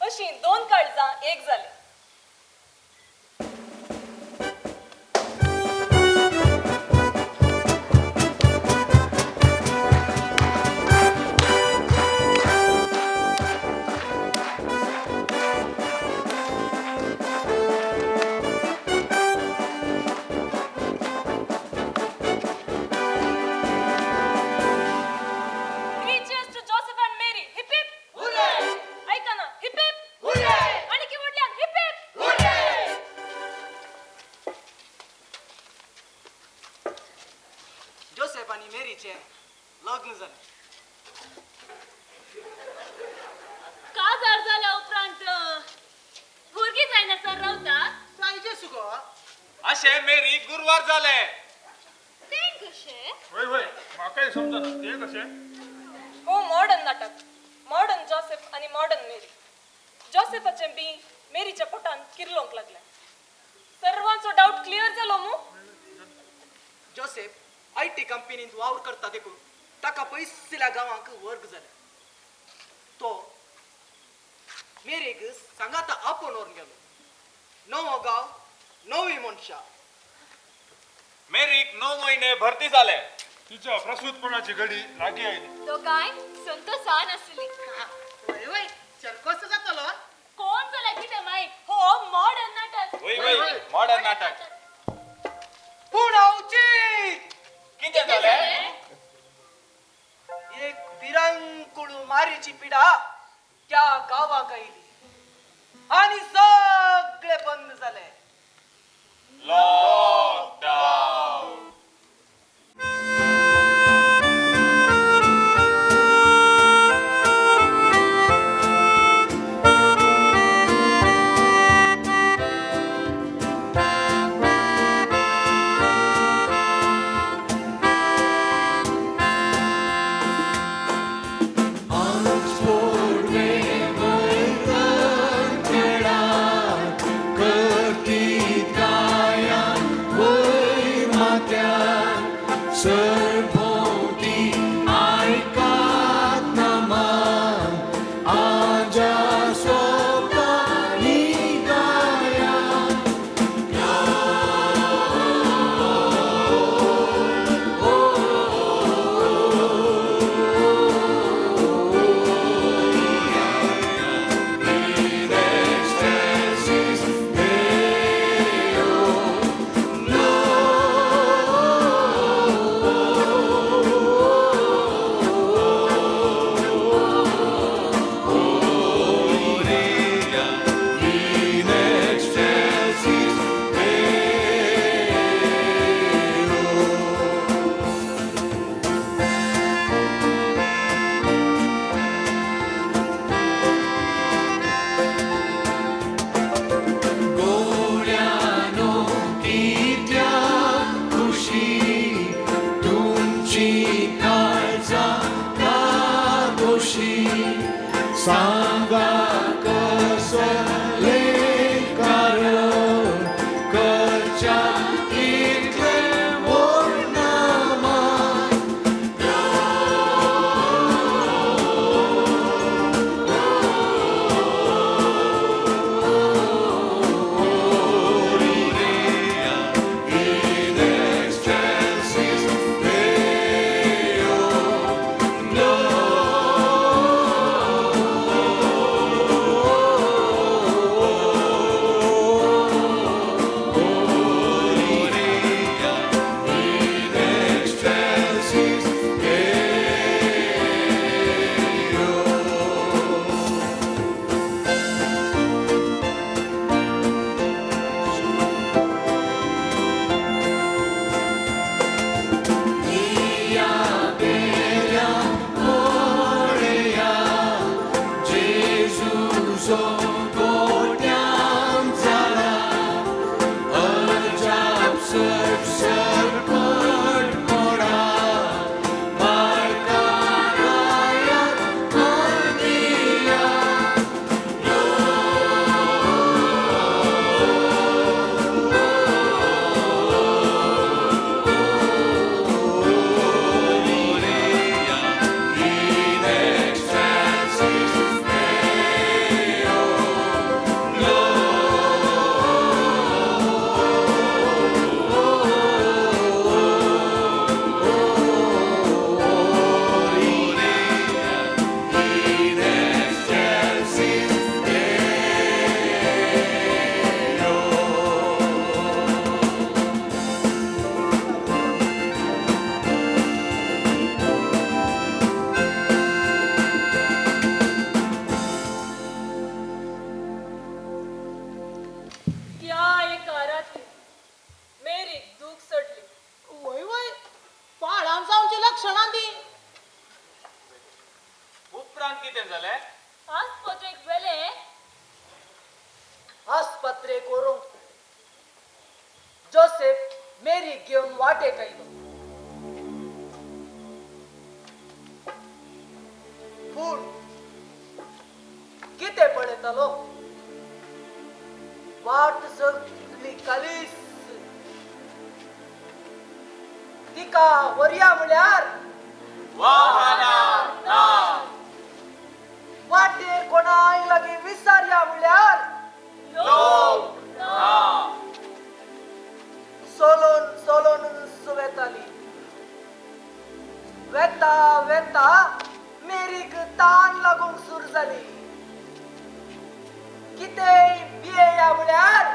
अशी दोन काळजां एक जाली. Three cheers to Joseph and Mary. Hip hip. Hooray! ऐका ना, hip hip. Hooray! आणि की म्हटल्यान hip hip. Hooray! Joseph आनी मेरीचें लग्न जालें. काजार जाल्या उपरांत भुरगीं जायना सर रावता. जायचे सुगो. अशें मेरी गुरवार जालें. तें कशें? वय वय, म्हाकाय समजना तें कशें. हो मॉडर्न नाटक, मॉडर्न जोसेफ आनी मॉडर्न मेरी. जोसेफाचें बी मेरीच्या पोटान किर्लोंक लागलें. सर्वांचो डावट क्लियर जालो मू? जोसेफ I T कंपनींत वावर करता देखून ताका पयसुल्या गांवांक वर्ग जालें. तो मेरीक सांगाता आपोवन व्हरून गेलो. नवो गांव, नवी मनशां. मेरीक 9 म्हयने भरती जाले. तिच्या प्रसूतपणाची घडी लागीं आयली. दोगांय संतोसान आसली. वय वय, पिक्चर कसो जातलो? कोण जाल्यार कितें माई, हो मॉडर्न नाटक. वय वय मॉडर्न नाटक. पूण अवचीत कितें जालें? एक विरंकुळ मारीची पिडा त्या गांवाक आयली आनी सगळे बंद जाले. लॉकडाऊन. आस्पत्रेक व्हरूंक जोसेफ मेरीक घेवन वाटेक आयलो. पूण कितें पळयतालो? वाट सगळी कालीस. तिका व्हरया म्हळ्यार वाटेर कोणाय लागीं विसारया म्हळ्यार लोक सोलोन सोलोन वेताली. वेता वेता मेरीक तान लागूंक सुरू जाली. येया म्हळ्यार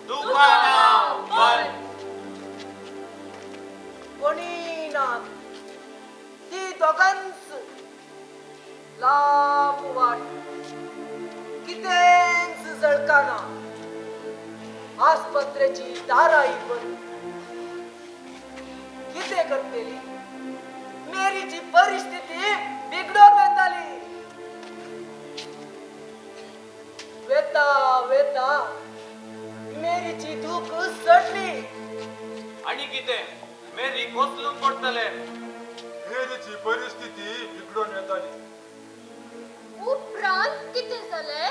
दुकानां बंद. कोणी ना, ती दोगांच लांब वाट, कितेंच जळकाना, आस्पत्रेची दाराई बंद. कितें करतली? मेरीची परिस्थिती बिगडोन वेताली. वेता वेता मेरीची दूख चडली. आनी कितें, मेरी कोसलून पडटले. मेरीची परिस्थिती बिगडोन येताली. उपरांत कितें जालें?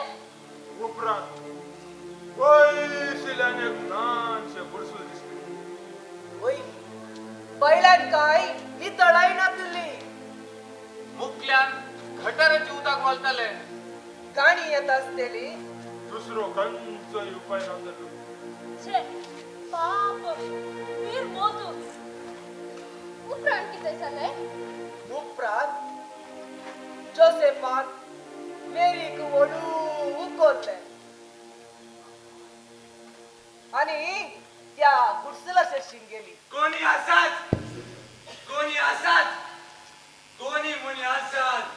उपरांत पयशिल्ल्यान एक ल्हानशें गुडसूल दिसलें. वय, बैलान काय नितळाय नातिल्ली. मुकल्यान गटाराची उदक घालताले. गाणी येता आसतली. दुसरो खंयचोय उपाय नासलो. छे पाप, वीर मोतू. उपरांत कितें जालें? उपरांत जोसेफान मेरीक व्हडू कोरलें आनी त्या गुडसुला सरशीं गेली. कोणी आसात, कोणी आसात, कोणी म्हणी आसात.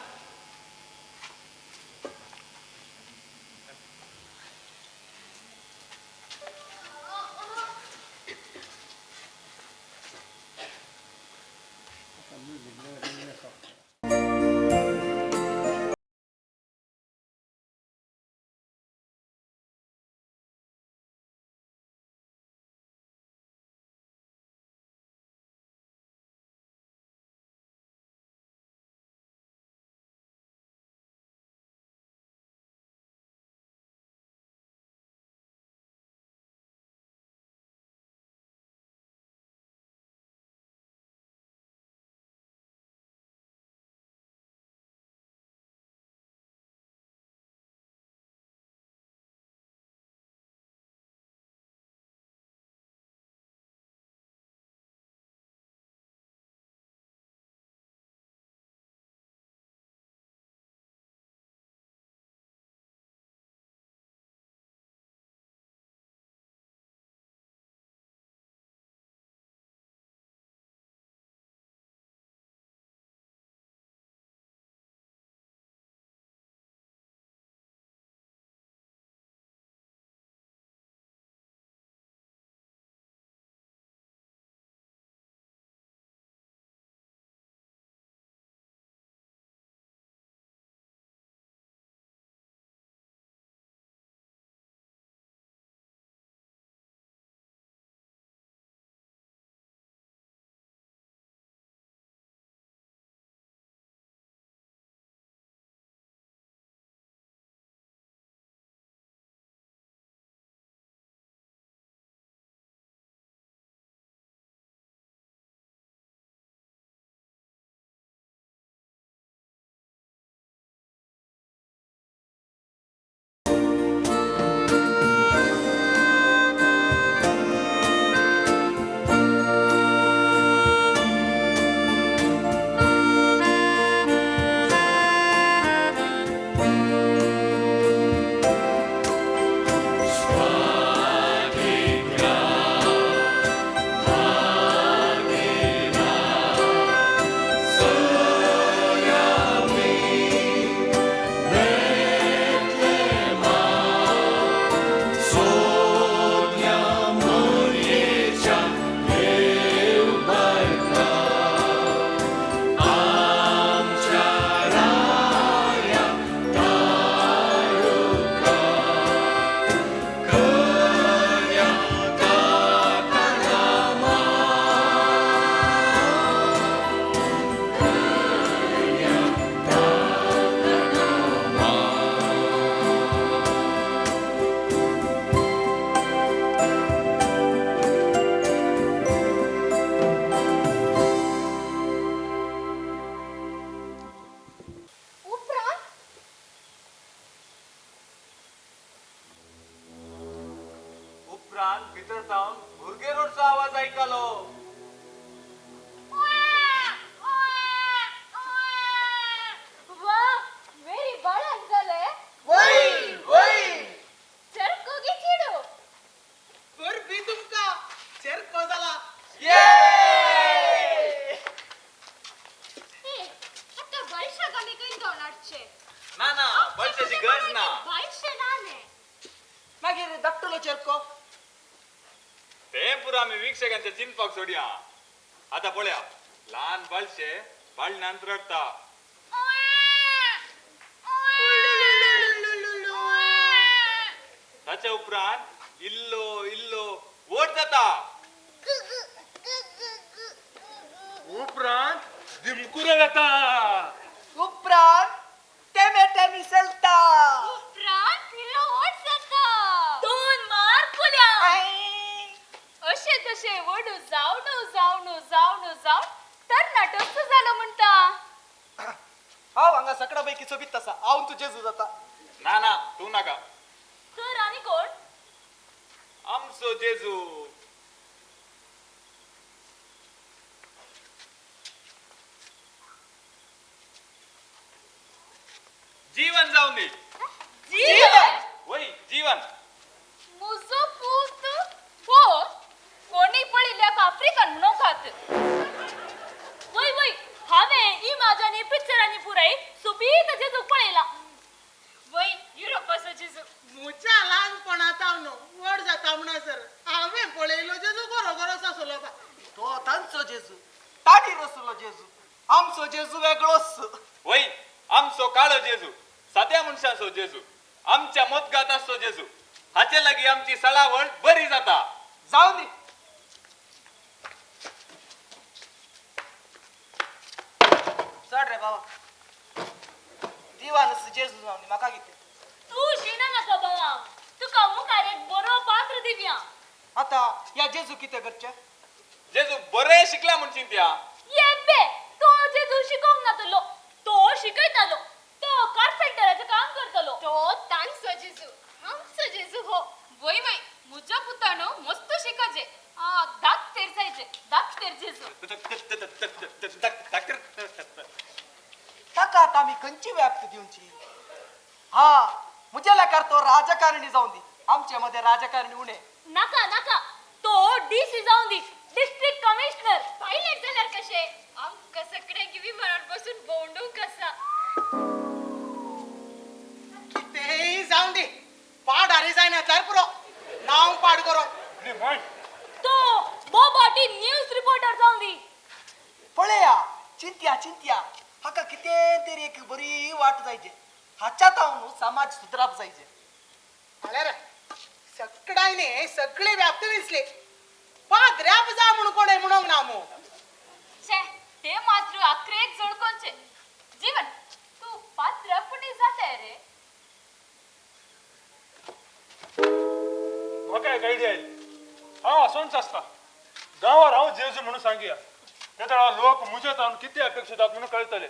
भितर जावन भुरगे रोडचो आवाज आयकलो. वा, मेरी बाळान जालें. वय वय. चरकोगी पुरा आमी वीक्षकांच्या चिंतपाक सोडया. आता पळया, ल्हान बाळशे बाळणांत रडटा. ताच्या उपरांत इल्लो इल्लो व्हड जाता. उपरांत दिमकुरो जाता. उपरांत टेमे टेमी चलता. उपरांत इल्लो व्हड जाता. दोन मार कुल्या. अशे तशे व्हडू जावनू जावनू जावनू जावन तरणाटोच जालो म्हणटा. हांव हांगा सगळ्या पैकी सोबीत आसा. हांव तूं जेजू जाता. ना ना, तूं नाका. तर आनी कोण? आमचो जेजू. जीवन जावन दी. जीवन? वय जीवन. मुजो पूत हो कोणी पळिल्ल्याक आफ्रिकन म्हणूंक खात. वय वय, हांवें इमाजांनी पिक्चरांनी पुराय सोबीत जेजूक पळयला. वय, युरोपाचो जेजू. म्हज्या ल्हानपणांत हांव व्हड जाता म्हणसर हांवें पळयलो जेजू गोरो गोरोच आसलो बा. तो तांचो जेजू, ताणी रसलो जेजू. आमचो जेजू वेगळोच. वय, आमचो काळो जेजू, साद्या मनशाचो जेजू, आमच्या मोदगात आसचो जेजू. हाचे लागीं आमची सळावळ बरी जाता. जावं दी. चड रे बाबा, दिवानस जेजू जावन दी, म्हाका कितें. तूं शिणा नाका बाबा, तुका मुखार एक बरो पात्र दिवया. आतां ह्या जेजू कितें करचें? जेजू बरें शिकला म्हूण चिंतया. येबे, तो जेजू शिकोवंक नातलो, तो शिकयतालो. तो कार्पेंटराचें काम करतलो. तो तांचो जेजू, आमचो जेजू हो. वय वय, म्हज्या पुतानो मस्त शिकाजे. दाखतेर जायचे, दाखतेर जेजू. ताका आतां आमी खंयची व्याप्ती दिवची? हा, म्हज्या लेखार तो राजकारणी जावन दी. आमचे मदें राजकारणी उणें. नाका नाका, तो डीसी जावन दी, डिस्ट्रिक्ट कमिशनर. पायलट जाल्यार कशें? आमकां सगळ्यांक विमानार बसून भोंवडूंक आसा. कितेंय जावन दी, पाडारी जायना जाल्यार पुरो, नांव पाड करो. तो बोबाटी न्यूज रिपोर्टर जावन दी. पळया, चिंतया चिंतया, हाका कितें तरी एक बरी वाट जायचे. हाच्या तावन समाज सुदराप जायचे. जाल्यार सगळ्यांनी सगळी व्याप्ती विंचली. पाद्र्याप जा म्हणून कोणें म्हणूंक ना मू. छे, ते मात्र आखरेक जळकोनचे. जीवन, तूं पाद्र्या फुडें जाताय रे. म्हाका एक आयडिया आयली. हांव असोच आसता गांवार. हांव जेजू म्हणून सांगया. ते लोक म्हजे जावन कितें अपेक्षितात म्हणून कळटले.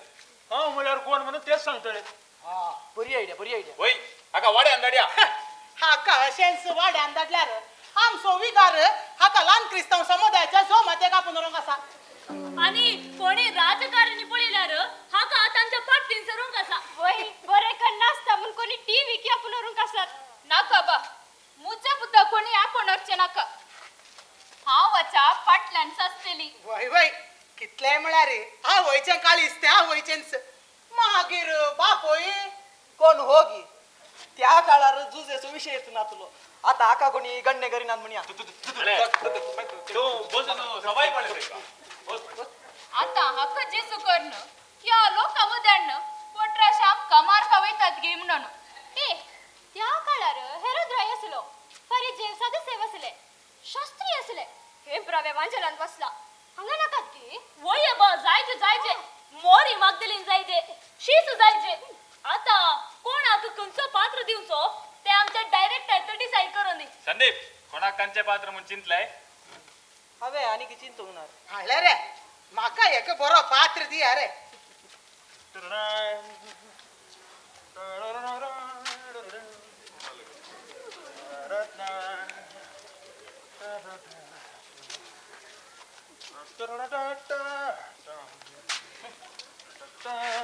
हांव म्हळ्यार कोण म्हणून तेच सांगतले. हा, बरी आयडिया, बरी आयडिया. वय, हाका वाड्यान धाडया. हाका अशेंच वाड्यान धाडल्यार आमचो विगार हाका ल्हान क्रिस्तांव समुदायाच्या जोमातेक आपून व्हरूंक आसा. आनी कोणी राजकारणी पळयल्यार हाका तांच्या फाटलीन सरूंक आसा. वय, बरें कन्न आसता म्हूण कोणी टीव्ही आपून व्हरूंक आसात. नाका बा, म्हज्या पुता कोणी आपूण व्हरचें नाका. हांव वाच्या फाटल्यान सासतली. वय वय, कितलें म्हळ्यार आवयचें काळीज तें आवयचेंच. मागीर बापोय कोण हो गी? त्या काळार जुजेचो विशयच नातलो. आतां हाका कोणी गण्णे करिनात म्हणया. तूं बसून सवाय पळय. आतां हाका जेजू करून ह्या लोकां मद्यान पोटराश आमकां मारपा वयतात गे म्हणून. ए, त्या काळार हेरोद राय आसलो, फारीजेव सादेसेव आसले, शास्त्री आसले. हे ब्रावे वांजेलान बसला हांगा नाकात गी. वय बा, जायचे जायचे, मोरी मागदलीन जायचे, शीस जायचे. आतां कोणाक खंयचो पात्र दिवचो ते आमच्या डायरेक्टर डिसायड करून दी. संदीप, कोणाक खंयचें पात्र म्हूण चिंतलें? हांवें आनी कितें चिंतूंक ना. हाडलें रे, म्हाका एक बरो पात्र दी रे.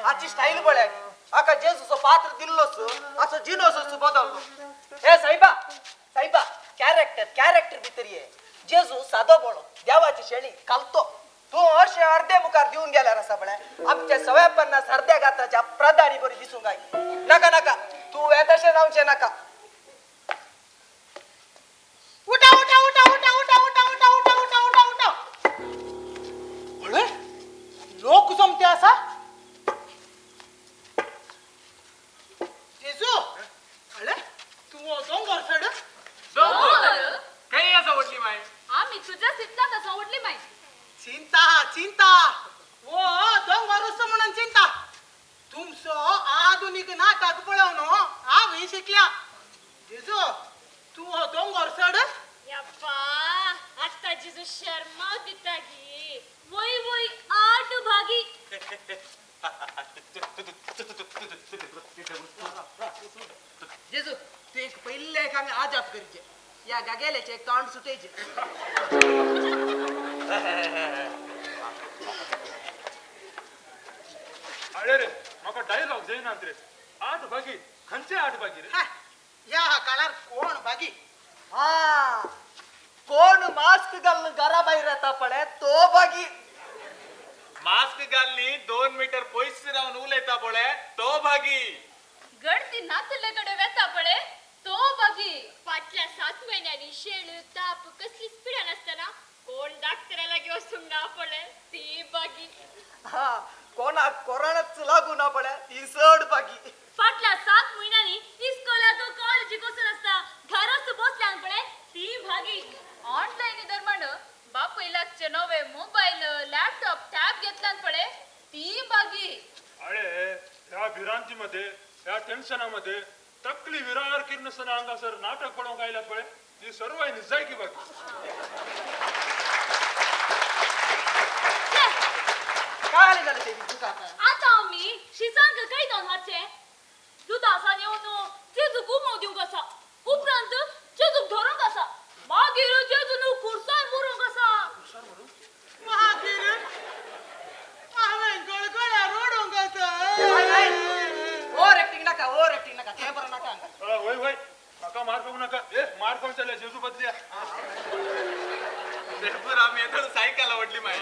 हाची स्टायल पळय. हाका जेजूचो पात्र दिल्लोच, हाचो जिनोसच बदल्लो. हे सायबा, सायबा, कॅरेक्टर कॅरेक्टर भितर ये. जेजू सादो बोळो, देवाची शेळी कालतो. तूं अशें अर्दे मुखार दिवन गेल्यार आसा पळय, आमच्या 50 अर्द्या गात्राच्या प्रधानी बरी दिसूंक I. नाका नाका, तूं तशें जावचें नाका. उठा उठा उठा उठा उठा उठा उठा उठा. उक्ते आसा. जेजू अळे तूं दोंगर चड. दोंगर खंय आसा व्हडली माय? आमी तुज्या सितलांत आसा व्हडली माय. चिंता चिंता वो दोंगर उसो म्हणून चिंता. तुमचो आधुनीक नाटक पळोवन हांव शिकल्या. जेजू तूं हो दोंगर चड. यप्पा आतां जेजू शर्मा दिता गी. वय वय आठ भागी. जेजू तू एक पयले एक हांगा आजाप करचे ह्या गागेल्याचें तोंड सुटयचें. अरे रे म्हाका डायलॉग जायना रे. आठ भागी खंयचे आठ भागी रे? ह्या काळार कोण भागी? हा कोण मास्क घालून घरा भायर येता पळय तो भागी. मास्क घालनी 2 मीटर पयस रावन उलयता पळय तो भागी. गर्दी नातले कडेन वेता पळय तो भागी. फाटल्या 7 म्हयन्यांनी शेळ ताप कसलीच पिडा नासतना कोण डाक्टरा लागीं वचूंक ना पळय ती भागी. हा कोणाक कोरोनाच लागू ना पळय ती चड भागी. फाटल्या 7 म्हयन्यांनी इस्कोलाक कॉलेजीक वचून आसता घराच बसल्यान पळय ती भागी. ऑनलायन दरम्यान बापूय लागचे नवे मोबायल लॅपटॉप टॅब घेतल्यान पळय ती भागी. अरे ह्या भिरांतीमध्ये ह्या टेन्शनामध्ये तकली विरार किरनसना हांगासर नाटक पळोवंक आयल्यात पळय ती सर्व निजायकी बाकी. काय जालें ते तुका? आतां आमी शिसांक खंय जावन हाडचें? दुदासान येवन जेजूक उमो दिवंक आसा, उपरांत जेजूक धरूंक आसा, मागीर जेजून खुर्सार व्हरूंक आसा. मागीर हांवें गळगळ्या रडूंक आसा. ओवर एक्टिंग नाका, ओवर एक्टिंग नाका, तें बरें नाका. वय वय म्हाका मार खावंक नाका. ए मार खावंक जाल्यार जेजू बदल्या. तेपूर आमी येतलो सायकल व्हडली माय.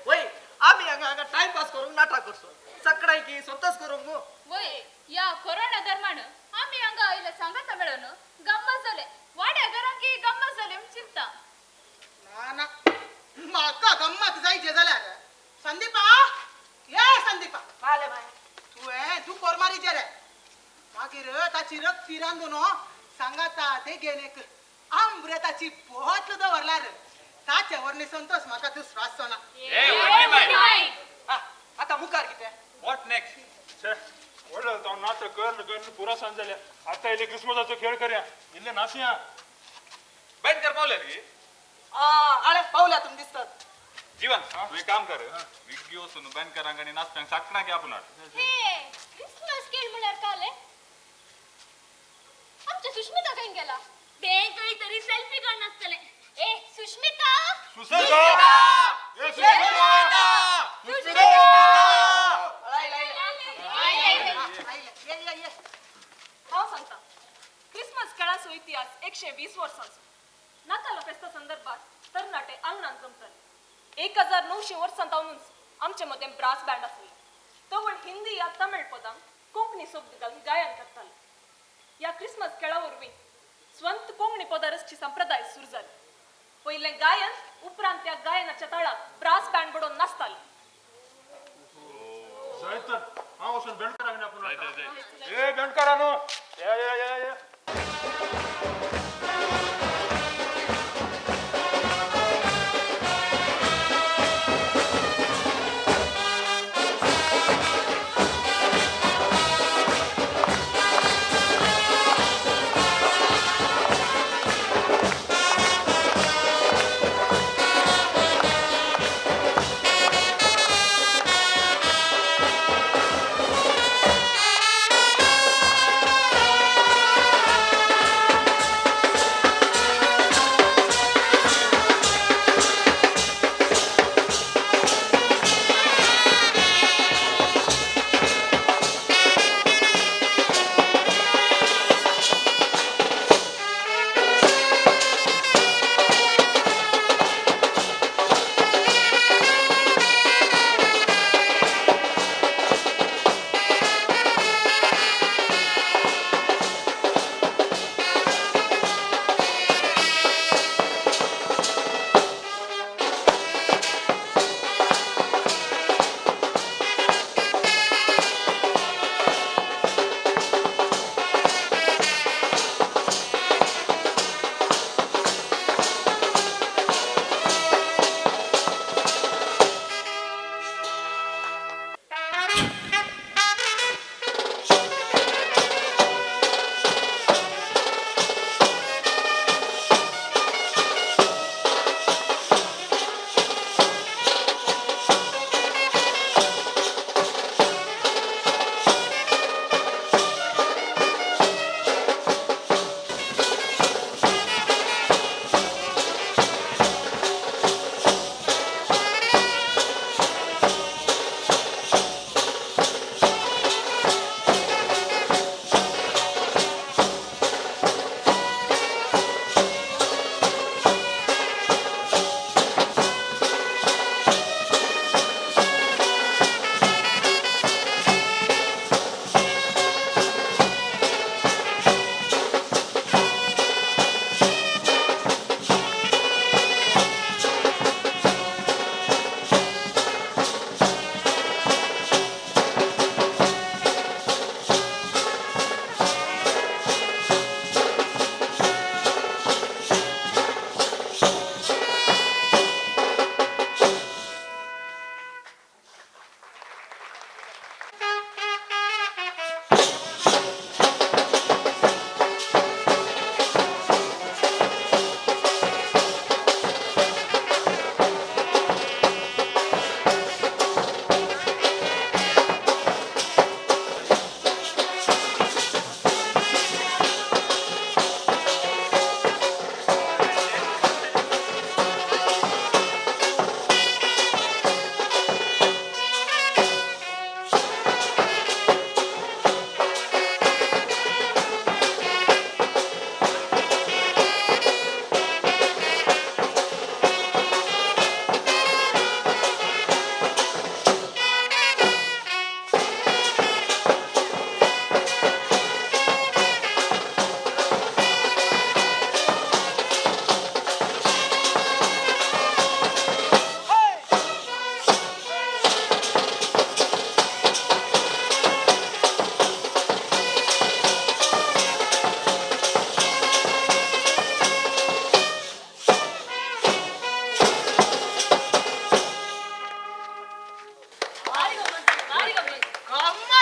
वय आमी हांगा हांगा टायमपास करूंक नाटक करचो सकाळी की संतोष करूंक न्हू. वय ह्या कोरोना दरम्यान आमी हांगा आयले सांगाता मेळून गम्मत जाले. वाड्या घरांकी गम्मत जाले म्हूण चिंता. ना ना म्हाका गम्मत जायचे जाल्यार संदीपा ये संदीपा आले बाय. तुवें तूं कोरमारीचेर रे. मागीर ताची रक्ती रांदून सांगाता देगेन एक आंब्रेताची बोतल दवरल्यार ताचे वरनी संतोष म्हाका दुसरो आसचो ना. आतां मुखार कितें? What next? छे व्हडलो हांव नाटक कर कर पुरा सांज जाल्या. आतां इल्ले क्रिसमसाचो खेळ करया, इल्ले नाचया. बँड कर पावल्या रे? आळे पावल्या तुमी दिसतात. जीवन तूं एक काम कर, विग्गी वचून बँड करांक आनी नाचप्यांक साकणां घे आपूण हाड. हे क्रिसमस खेळ म्हळ्यार काले आमच्या सुष्मिता खंय गेला? तें खंय तरी सेल्फी काडून आसतलें. ए सुष्मिता सुष्मिता ए सुष्मिता सुष्मिता. हांव सांगता क्रिसमस खेळाचो इतिहास 120 वर्सांचो. नातालां फेस्ता संदर्भात तरणाटे आंगणांत जमताले. 1900 वर्सां तावनूच आमचे मदें ब्रास बँड आसलें. तवळ हिंदी या तमिळ पदांक कोंकणी शब्द घालून गायन करताले. ह्या क्रिसमस खेळा वरवीं स्वंत कोंकणी पदारसची संप्रदाय सुरू जाली. पयलें गायन उपरांत त्या गायनाच्या ताळाक ब्रास बँड बडोवन नाचताले. जाय तर हांव वचून बेणकारांक आपूण. ए बेणकारांनो या या या या. Thank you.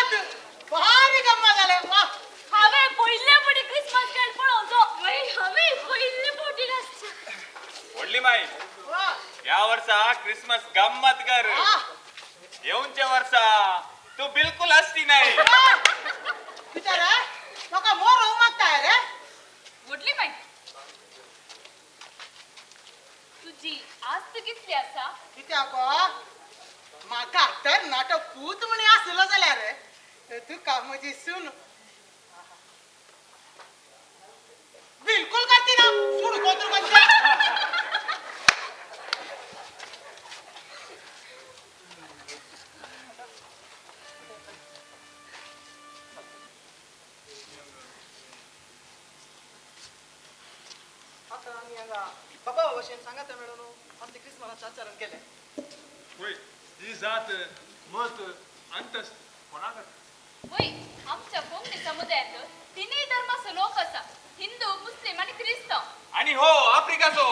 गम्मत, भारी गम्मत जाले वा. हांवें पयले फावटी क्रिसमस कॅरल पळोवचो. हांवें पयले फावटी नाचचें. व्हडली माई, ह्या वर्सा क्रिसमस गम्मत कर. येवच्या वर्सा तू बिलकुल असती नाही. कितें रे, म्हाका मोर मागता रे? व्हडली माई, तुजी आस्त कितली आसा? कित्याक गो, म्हाका तर नाटक पूत म्हणी आसलो जाल्यार तुका म्हजी सून बिलकुल करती ना. सूड कोतरू करती. आता आमी हांगा बाबा भशेन सांगात मेळून आमचे क्रिसमसाचें आचरण केलें. वय, ही जात मत अंतस्त कोणाक? वय, आमच्या कोंकणी समुदायांत तिनूय धर्माचो लोक आसा, हिंदू, मुस्लिम आनी क्रिस्तांव. आनी हो आफ्रिकाचो.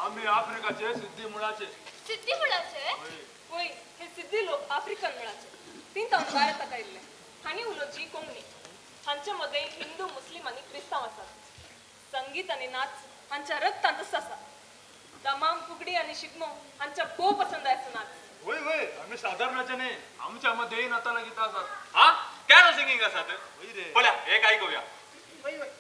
आमी आफ्रिकाचे सिद्धी मुळाचे. सिद्धी मुळाचे? वय, हे सिद्धी लोक आफ्रिकन मुळाचे. तीं तावन भारताक आयिल्ले. हांणी उलोवची कोंकणी. हांचे मदें हिंदू, मुस्लिम आनी क्रिस्तांव आसात. संगीत आनी नाच हांच्या रक्तांतच आसा. दमाम, फुगडी आनी शिगमो हांच्या भोव पसंदायचो नाच. वय वय, आमी साधारणाचे न्ही, आमच्या मदेंय नातालां गितां आसात. हा, कॅरल सिंगींग आसात. पळया एक आयकुया. वय वय.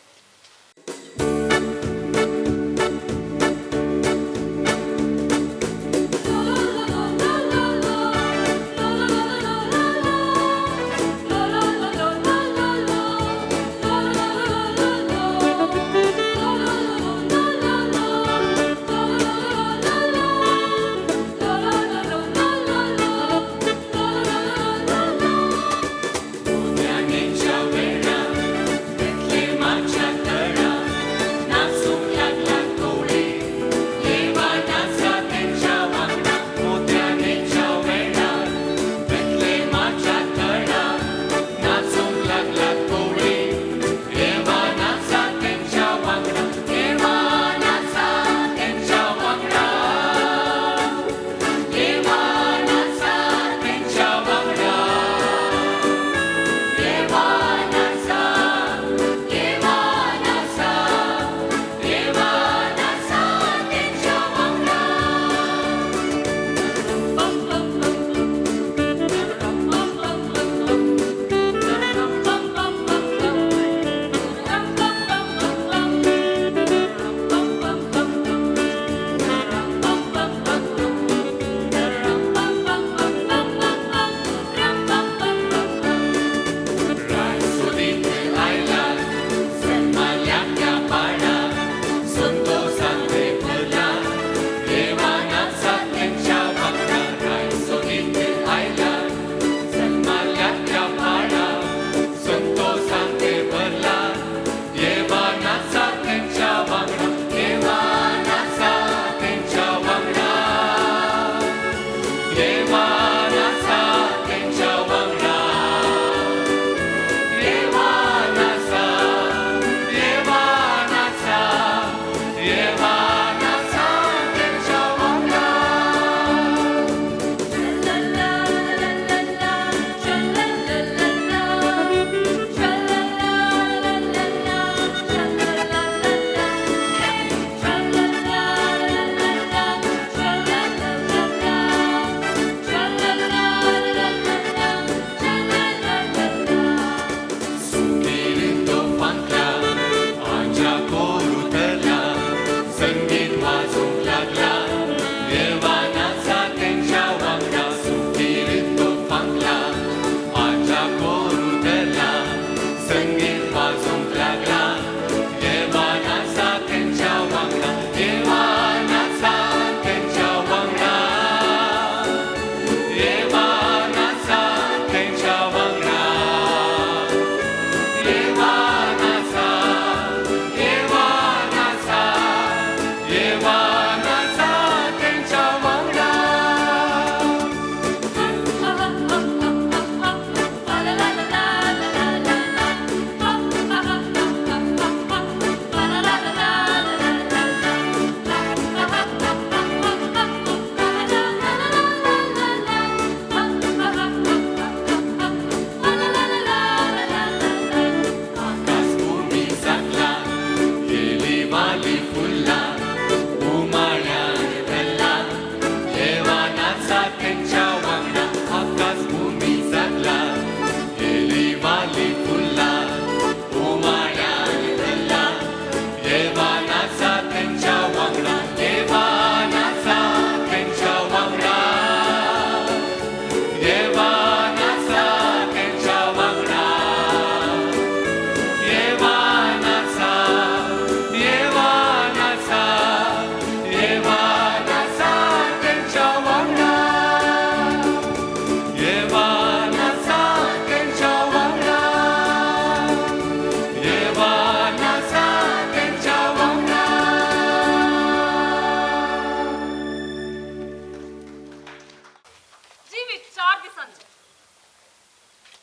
चार दिसांचें.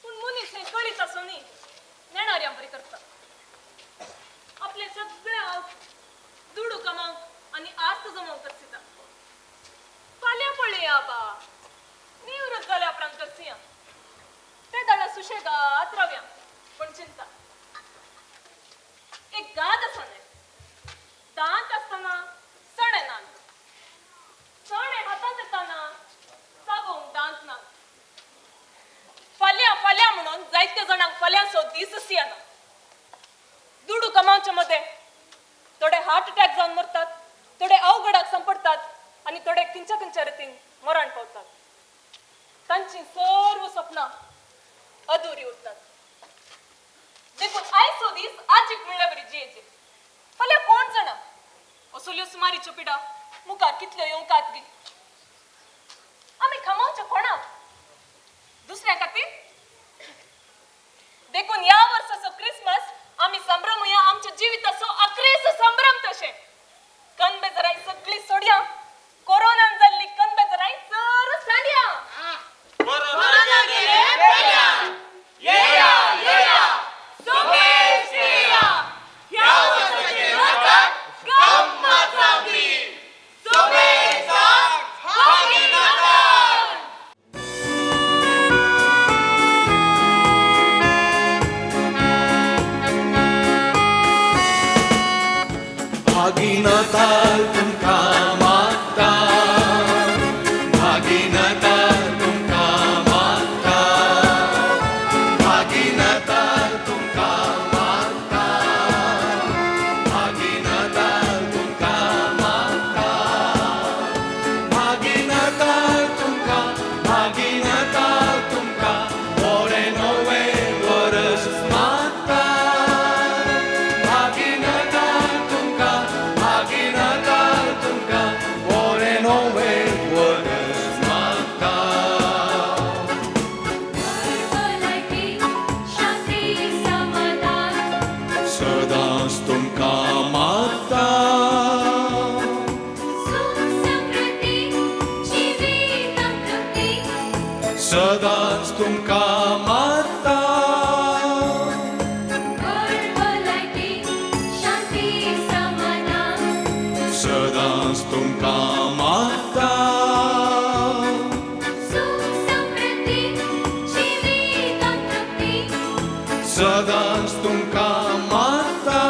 पूण मनीस हें कळीत आसूनय नेणाऱ्यां बरी करता. आपलें सगळें आवक दुडू कमावंक आनी आस्त जमोवंक करसिता. फाल्यां पळया बा, निवृत्त जाल्या उपरांत करसिया. ते दाडा सुशेगात रावया, पूण चिंता. एक गाद आसा न्हय, दांत आसतना सणे नात, सणे हातांत येतना चाबोवंक दांत नात. फाल्यां फाल्यां म्हणून जायत्या जाणांक फाल्यांचो दीसच येना. दुडू कमावचे मदें थोडे हार्ट अटॅक जावन मरतात, थोडे अवघडाक सांपडटात आनी थोडे खंयच्या खंयच्या रितीन मरण पावतात. तांची सर्व सपनां अधुरी उरतात. देखून आयचो दीस आजीक म्हणल्यार बरी जियेचे. फाल्यां कोण जाणा असल्यो सुमारीच्यो पिडा मुखार कितल्यो येवंकात गी. आमी कमावचे कोणाक, दुसऱ्या खातीर. देखून ह्या वर्साचो क्रिसमस आमी संभ्रमुया आमच्या जिविताचो अक्रेचो संभ्रम तशें. कनबेजराय सगळी सोडया, कोरोनान जाल्ली कनबेजराय सर सांडया. भागी नाताल तुमकां मागता, भागी नाताल तुमकां मागता, भागी नाताल तुमकां मागता, भागी नाताल तुमकां मागता, भागी नाताल तुमकां, भागी नाताल तुमकां, बरें नवें वरस मागता. भागी नाताल तुमकां, भागी नाताल तुमकां, बरें नवें वरस मागता. भलायकी शांती समाधान सदांच तुमकां मागता. सुख समृद्धी जिवितांत तृप्ती सदांच तुमकां मागता. भलायकी शांती समाधान सदांच तुमकां मागता. सुख समृद्धी जिवितांत तृप्ती सदांच तुमकां मागता.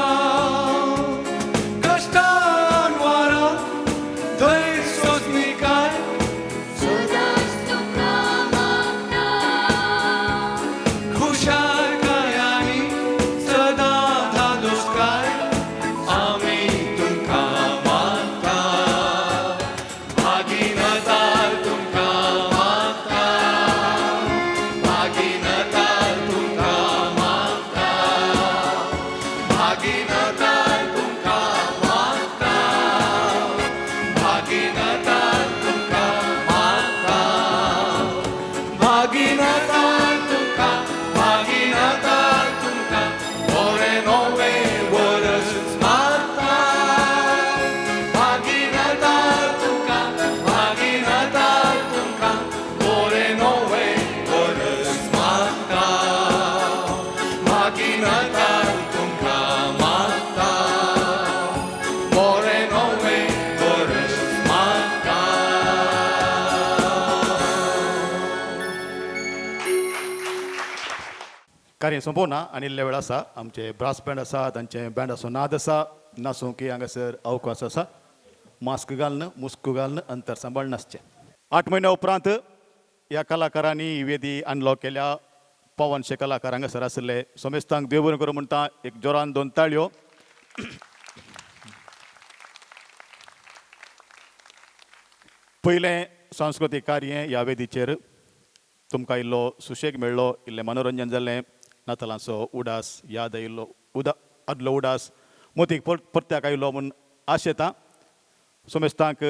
कश्टान वारा धैर्य सोंसणीकाय सदांच तुमकां मागता. खुशालकाय सदां धादोसकाय आमी तुमकां मागता. भागी नाताल तुमकां मागता, भागी नाताल तुमकां मागता, भागी नाताल तुमकां मागता, भागी नाताल तुमकां मागता, भागी नाताल तुमकां, भागी नाताल तुमकां, बरें नवें वरस मागता. भागी नाताल तुमकां, भागी नाताल तुमकां, बरें नवें वरस मागता. भागी नाताल तुमकां मागता, बरें नवें वरस मागता. कार्य सोंपोवना आनी इल्ले वेळ आसा. आमचे ब्रास बँड आसा, तांचे बँडाचो नाद आसा, नाचोवंक हांगासर अवकाश आसा. मास्क घालून, मुस्क घालून, अंतर सांबाळ नासचें. 8 म्हयन्या उपरांत ह्या कलाकारांनी ही वेदी अनलॉक केल्या. पवनशे कलाकार हांगासर आशिल्ले. सोमेस्तांक देव बरें करूं म्हणटा. एक जोरान 2 ताळयो. पयलें सांस्कृतीक कार्य ह्या वेदीचेर तुमकां इल्लो सुशेग मेळ्ळो, इल्लें मनोरंजन जालें. नातालांचो उडास याद आयिल्लो, आदलो उडास मोतीक परत्याक आयिल्लो म्हूण आशेता. सोमेस्तांक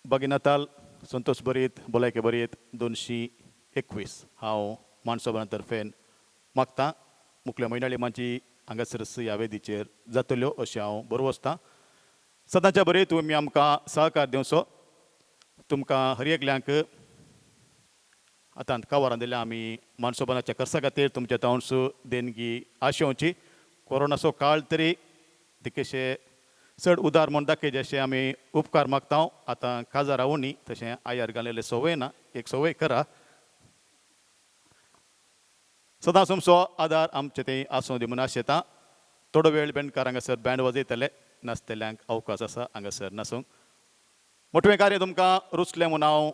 बागी नाताल, संतोष बरीत, भलायके बरीत 221 हांव मानसोबरा तर्फेन मागता. मुखल्या म्हयन्याळी मांची हांगासर ह्या वेदीचेर जातल्यो अशें हांव बरवसतां. सदांच्या बरी तुमी आमकां सहकार दिवचो. तुमकां हर एकल्यांक आतां कवरां दिल्या आमी मानसोबानाच्या खर्चा खातीर तुमच्या तावंस देणगी आशेवची. कोरोनाचो काळ तरी तिकेशे चड उदार म्हूण दाखयचे अशें आमी उपकार मागता. आतां काजार रावूनी तशें आयार घालेलें संवय ना, एक संवय करा. सदांच तुमचो आदार आमचे थंय आसूं दी म्हूण आशेता. थोडो वेळ बँडकार हांगासर बँड वाजयतले, नासतल्यांक अवकाश आसा हांगासर नासूंक. मोटवें कार्य तुमकां रुचलें म्हूण हांव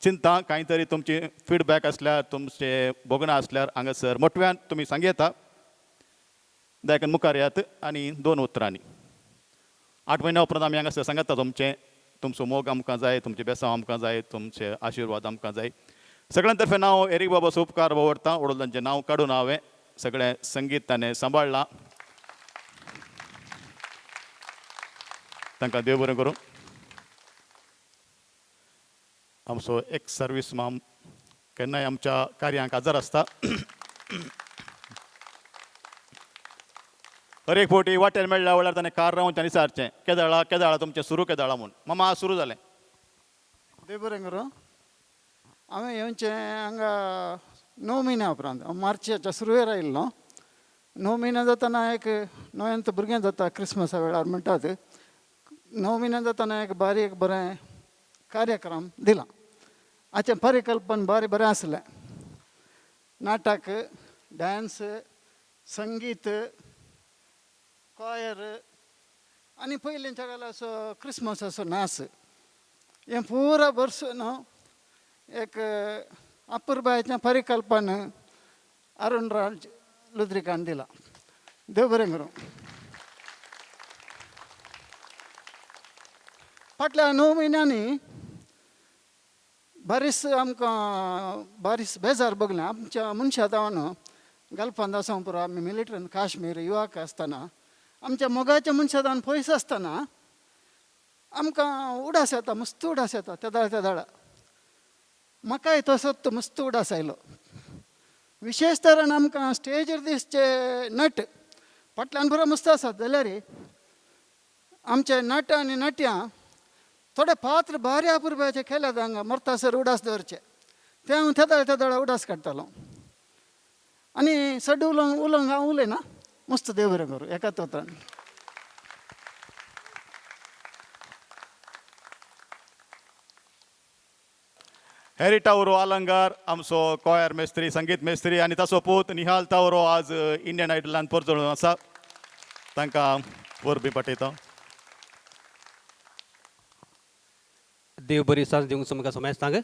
चिंता. कांय तरी तुमची फिडबॅक आसल्यार, तुमचे भोगणां आसल्यार हांगासर मोटव्यान तुमी सांगयता. दयाकन मुखार येयात आनी दोन उतरांनी. 8 म्हयन्या उपरांत आमी हांगासर सांगता तुमचें, तुमचो मोग आमकां जाय, तुमचें बेसांव आमकां जाय, तुमचे आशिर्वाद आमकां जाय. सगळ्यां तर्फे नांव एरीक बाबाचो उपकार वडता. वडोलदांचें नांव काडून हांवें सगळें संगीत ताणें सांबाळ्ळां. तांकां देव बरें करूं. आमचो एक्स सर्वीस माम केन्नाय आमच्या कार्यांक हजर आसता. हर एक फावटी वाटेर मेळ्ळ्या वेळार ताणें कार रावन ताणें विचारचें, केदाळा केदाळा तुमचें सुरू केदाळा म्हूण. मामा आज सुरू जालें. देव बरें करूं. हांवें येवचें हांगा 9 म्हयन्या उपरांत, हांव मार्चाच्या सुरवेर आयिल्लो. 9 म्हयने जातना एक नव्यांत भुरगें जाता क्रिसमसा वेळार म्हणटात. 9 म्हयने जातना एक बारीक बरें कार्यक्रम दिला. हाचें परिकल्पन बारी बरें आसलें. नाटक, डांस, संगीत, कॉयर आनी पयलींच्या काळाचो क्रिसमसाचो नाच हें पुरा वर्स न्हू एक अपुरबायेचें परिकल्पन अरुण राज लुद्रिकान दिलां. देव बरें करूं. फाटल्या 9 म्हयन्यांनी बारीस आमकां बारीस बेजार भोगलें. आमच्या मनशा जावन गल्फांत आसूंक पुरो, आमी मिलिटरीन काश्मीर युवाक आसतना आमच्या मोगाच्या मनशा जावन पयस आसतना आमकां उडास येता, मस्त उडास येता तेदाळ तेदाळा. म्हाकाय तसोच मस्त उडास आयलो. विशेश तरेन आमकां स्टेजीर दिसचे नट फाटल्यान पुरो मस्त आसात जाल्यार आमचे नट आनी नट्यां थोडे पात्र बारी अपुरबायेचे केल्यात हांगा मरतासर उडास दवरचे. ते हांव तेदाळ तेदाळा उडास काडटालो आनी चड उलोवंक उलोवंक हांव उलयना. मस्त देव बरें करूं एकाच उतरान. हॅरी टावरो आलंगार आमचो कॉयर मेस्त्री, संगीत मेस्त्री आनी ताचो पूत निहाल तावरो आज इंडियन आयडलान परजळून आसा. तांकां वरबी पाठयता. देव बरी सांज दिवंक तुमकां समेस्तांक.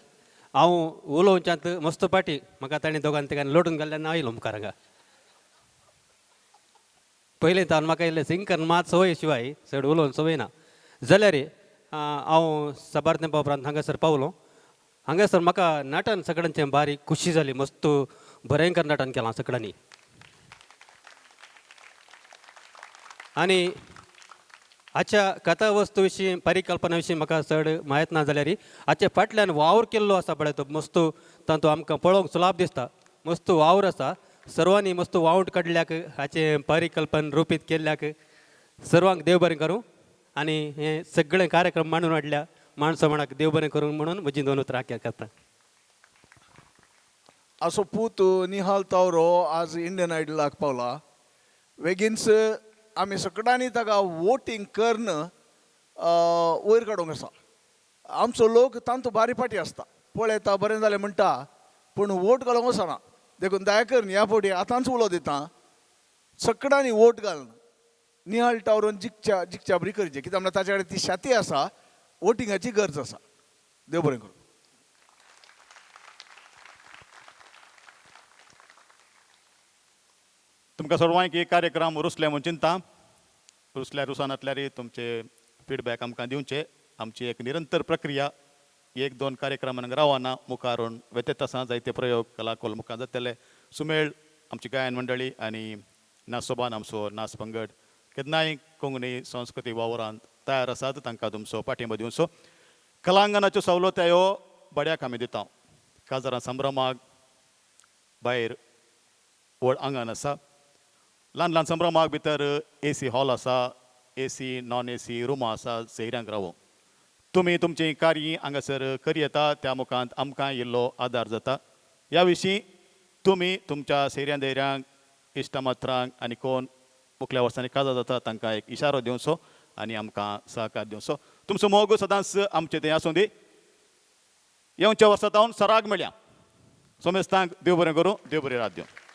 हांव उलोवच्यांत मस्त पाटी म्हाका ताणें दोगान तिगान लोटून घाल्ल्यान हांव आयलो मुखार हांगा. पयलीं तावन म्हाका इल्लें सिंग करून मात संवय शिवाय चड उलोवन संवय ना. जाल्यार हांव साबार तेंपा उपरांत हांगासर पावलो. हांगासर म्हाका नाटन सगळ्यांचें बारीक खुशी जाली. मस्त भयंकर नाटन केलां सगळ्यांनी. आनी हाच्या कथा वस्तू विशीं परिकल्पना विशीं म्हाका चड म्हायत ना जाल्यार हाचे फाटल्यान वावर केल्लो आसा पळय तो मस्त तातूंत आमकां पळोवंक सुलाभ दिसता. मस्त वावर आसा. सर्वांनी मस्त वावट काडल्याक हाचें परिकल्पन रुपीत केल्ल्याक सर्वांक देव बरें करूं. आनी हे सगळे कार्यक्रम मांडून हाडल्या माणसो म्हणाक देव बरें करूं म्हणून म्हजी दोन उतरां आख्या करता. असो पूत निहाल तावरो आज इंडियन आयडलाक पावला. वेगींच आमी सगळ्यांनी ताका वोटींग करून वयर काडूंक आसा. आमचो लोक तांतू बारी फाटी आसता, पळयता बरें जालें म्हणटा, पूण वोट घालूंक वचना. देखून दया करून ह्या फावटी आतांच उलो दिता, सगळ्यांनी वोट घालून निहाल टावरून जिखच्या जिखच्या बरी करचें. कित्याक म्हणल्यार ताच्या कडेन ती शाती आसा, वोटिंगाची गरज आसा. देव बरें करूं. तुमकां सर्वांक एक कार्यक्रम रुसले म्हूण चिंता. रुसल्या रुसानातल्यार तुमचे फिडबॅक आमकां दिवचे. आमची एक निरंतर प्रक्रिया, एक दोन कार्यक्रमांक रावना, मुखार वेतेत आसा. जायते प्रयोग कलाकोल मुखार जातले. सुमेळ आमची गायन मंडळी आनी नासोबान आमचो नाच पंगड केन्नाय कोंकणी संस्कृती वावरांत तयार आसात. तांकां तुमचो पाठिंबो दिवचो. कलांगणाच्यो सवलत्यो बड्याक आमी दिता. काजारां संभ्रमाक भायर व्हड आंगण आसा. ल्हान ल्हान संभ्रमाक भितर ए सी हॉल आसा, ए सी नॉन ए सी रुमां आसा सैऱ्यांक रावूंक. तुमी तुमचीं कार्य हांगासर करयेता, त्या मुखांत आमकां इल्लो आदार जाता. ह्या विशीं तुमी तुमच्या सेऱ्यां धैर्यांक, इश्टामात्रांक आनी कोण मुखल्या वर्सांनी काजार जाता तांकां एक इशारो दिवचो आनी आमकां सहकार दिवचो. तुमचो मोग सदांच आमचे थंय आसूं दी. येवच्या वर्सा जावन सराग मेळया. सोमेस्तांक देव बरें करूं, देव बरें रात दिवं.